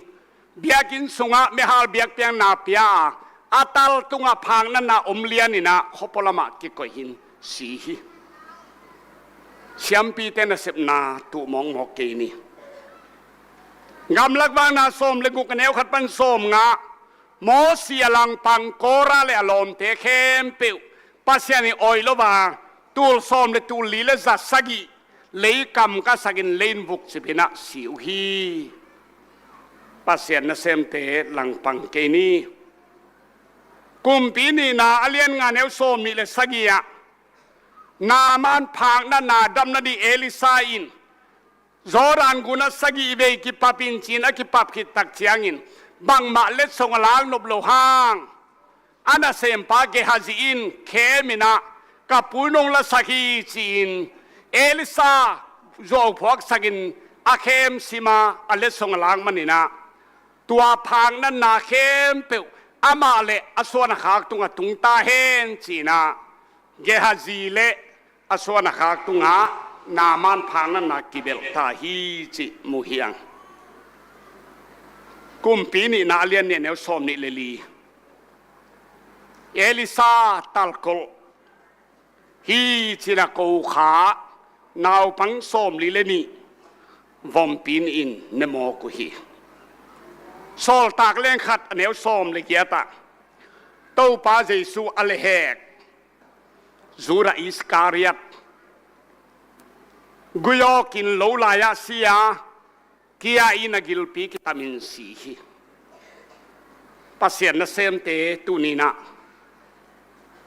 biakinn sungah meihal biakpiakna pia a, a tal tungah phaknatna om lianin ah khuapua lamah kikoih in si hi. Siampite nasepna tuh mawkmawk kei ni. Gamlak Vakna sawm le guk, a neu khat pan sawm nga, Mosi a langpang Kora le a lawmte khempeuh Pasian in awih lo a, tul sawm le tul li le za sagih lei kam kasakin lei in vukcip in ah si uh hi. Pasian nasemte langpang kei ni. Kumpi nihna a lian nga, neu sawm nih le sagih ah, Naaman phaknatna damna ding Elisha in Jordan gunah sagih vei kipap in ci-in a kipap khit tak ciangin bangmah letsong a lak nop lo hang a nasempa Gehazi in khem in ah, "Ka pu in hong lasak hi," ci-in Elisha zuau phuaksakin a khem sim a, a letsong a lak manin ah, tua phaknatna khempeuh amah le a suan a khak tungah tung ta hen ci-in ah, Gehazi le a suan a khak tungah Naaman phaknatna kibelh ta hi cih mu hi hang. Kumpi nihna a lian nih, a neu sawm nih le li. Elisha talkolh hi ci-in a ko kha naupang sawm li le nih vompi in ne mawk uh hi. Sawltak lian khat, a neu sawm le giat ah, Topa Jesu a lehhek Judah Iskariot, gui awkin lo lai-ah si a, kia in a gilpi kitamin si hi. Pasian nasemte tuni-in ah,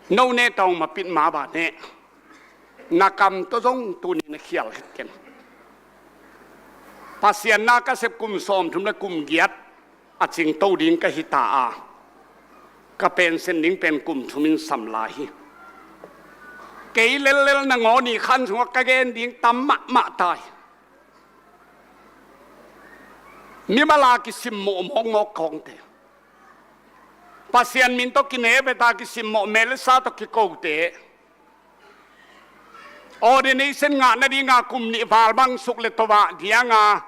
no ne tawng mapit ma ba ne, na kam tawh zong tuni-in ah khial het ken. Pasian na ka sep kum sawmthum le kum giat a cingto ding ka hi ta a, ka pension ding pen kum thum in sam lai hi. Kei lellel nangawn i khan sungah ka gen ding tam mahmah ta hi. Mimal a kisimmawh mawkmawk kawngte, Pasian min tawh kine veta kisimmawh, Melissa tawh kikote, ordination ngah nadinga kum nih val bang suk le tua dianga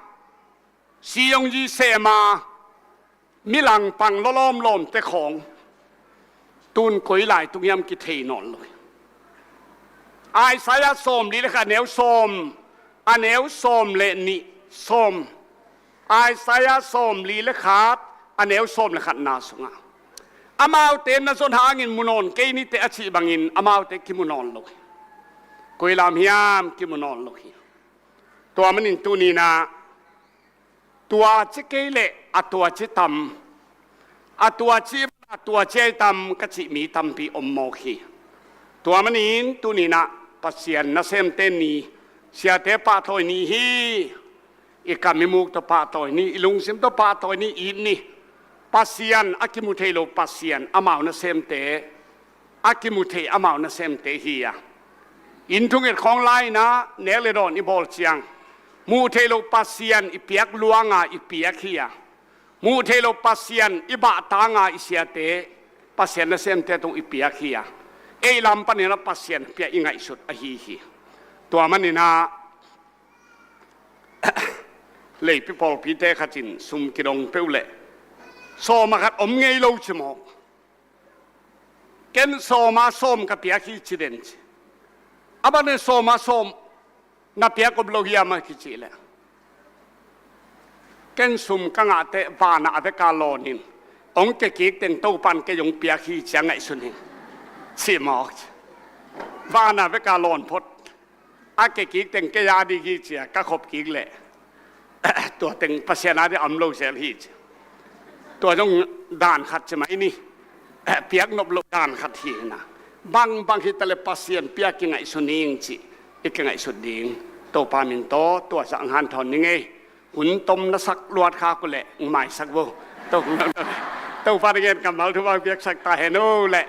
siyongyi sem a, mi langpang lawlawm lawmte khawng, tun koi lai tung hiam kithei nawn lo hi. Isaiah sawm li le khat, a neu sawm, a neu sawm le nih, sawm. Isaiah sawm li le khat, a neu sawm le khatna sungah, amaute na zon hangin mu nawn kei nite a cih bangin amaute kimu nawn lo hi. Koi lam hiam kimu nawn lo hi. Tua manin tuni-in ah, tua ci kei leh a tua ci tam, a tua ci, a tua ci ai tam ka cih mi tampi om mawk hi. Tua manin tuni-in ah Pasian nasemte ni, siate pahtawi ni hi. I kam i muk tawh pahtawi ni, i lungsim tawh pahtawi ni, it ni. Pasian a kimu thei lo Pasian, amau nasemte, a kimu thei amau nasemte hi a. Inn thunget khawng lai-in ah nek le dawn i bawl ciang, muh theih loh Pasian i piak luanga i piak hi a, muh theih loh Pasian i bahtanga i siate, Pasian nasemte tung i piak hi a, ei lam panin ah Pasian pia i ngaihsut ahi hi. Tua manin ah, leipi pawlpite khat in sum kidong peuh leh sawm a khat om ngei lo ci mawk. Ken sawm a sawm ka piak hi ci den ci. A ban in sawm a sawm na piak om lo hiam a kici leh, ken sum ka ngah teh van ah a veka lawn in hong ke kik teng Topan kei hong piak hi ci a ngaihsun hi ci mawk ci. Van ah a veka lawn phot, a ke kik teng kei a ding hi ci a ka khop kik leh, tua teng Pasian a ding a om lo zel hi ci. Tua zong dan khat ci mai ni. Piak nop loh dan khat hi na. Bangbang hi ta leh Pasian pia kingaihsun ing ci i kingaihsut ding Topa min tawh tua zah hanthawn ning ei. Hun tom na sak luat khak uh leh hong maisak vo. Topa na gen kammal thu bang piaksak ta hen uh leh.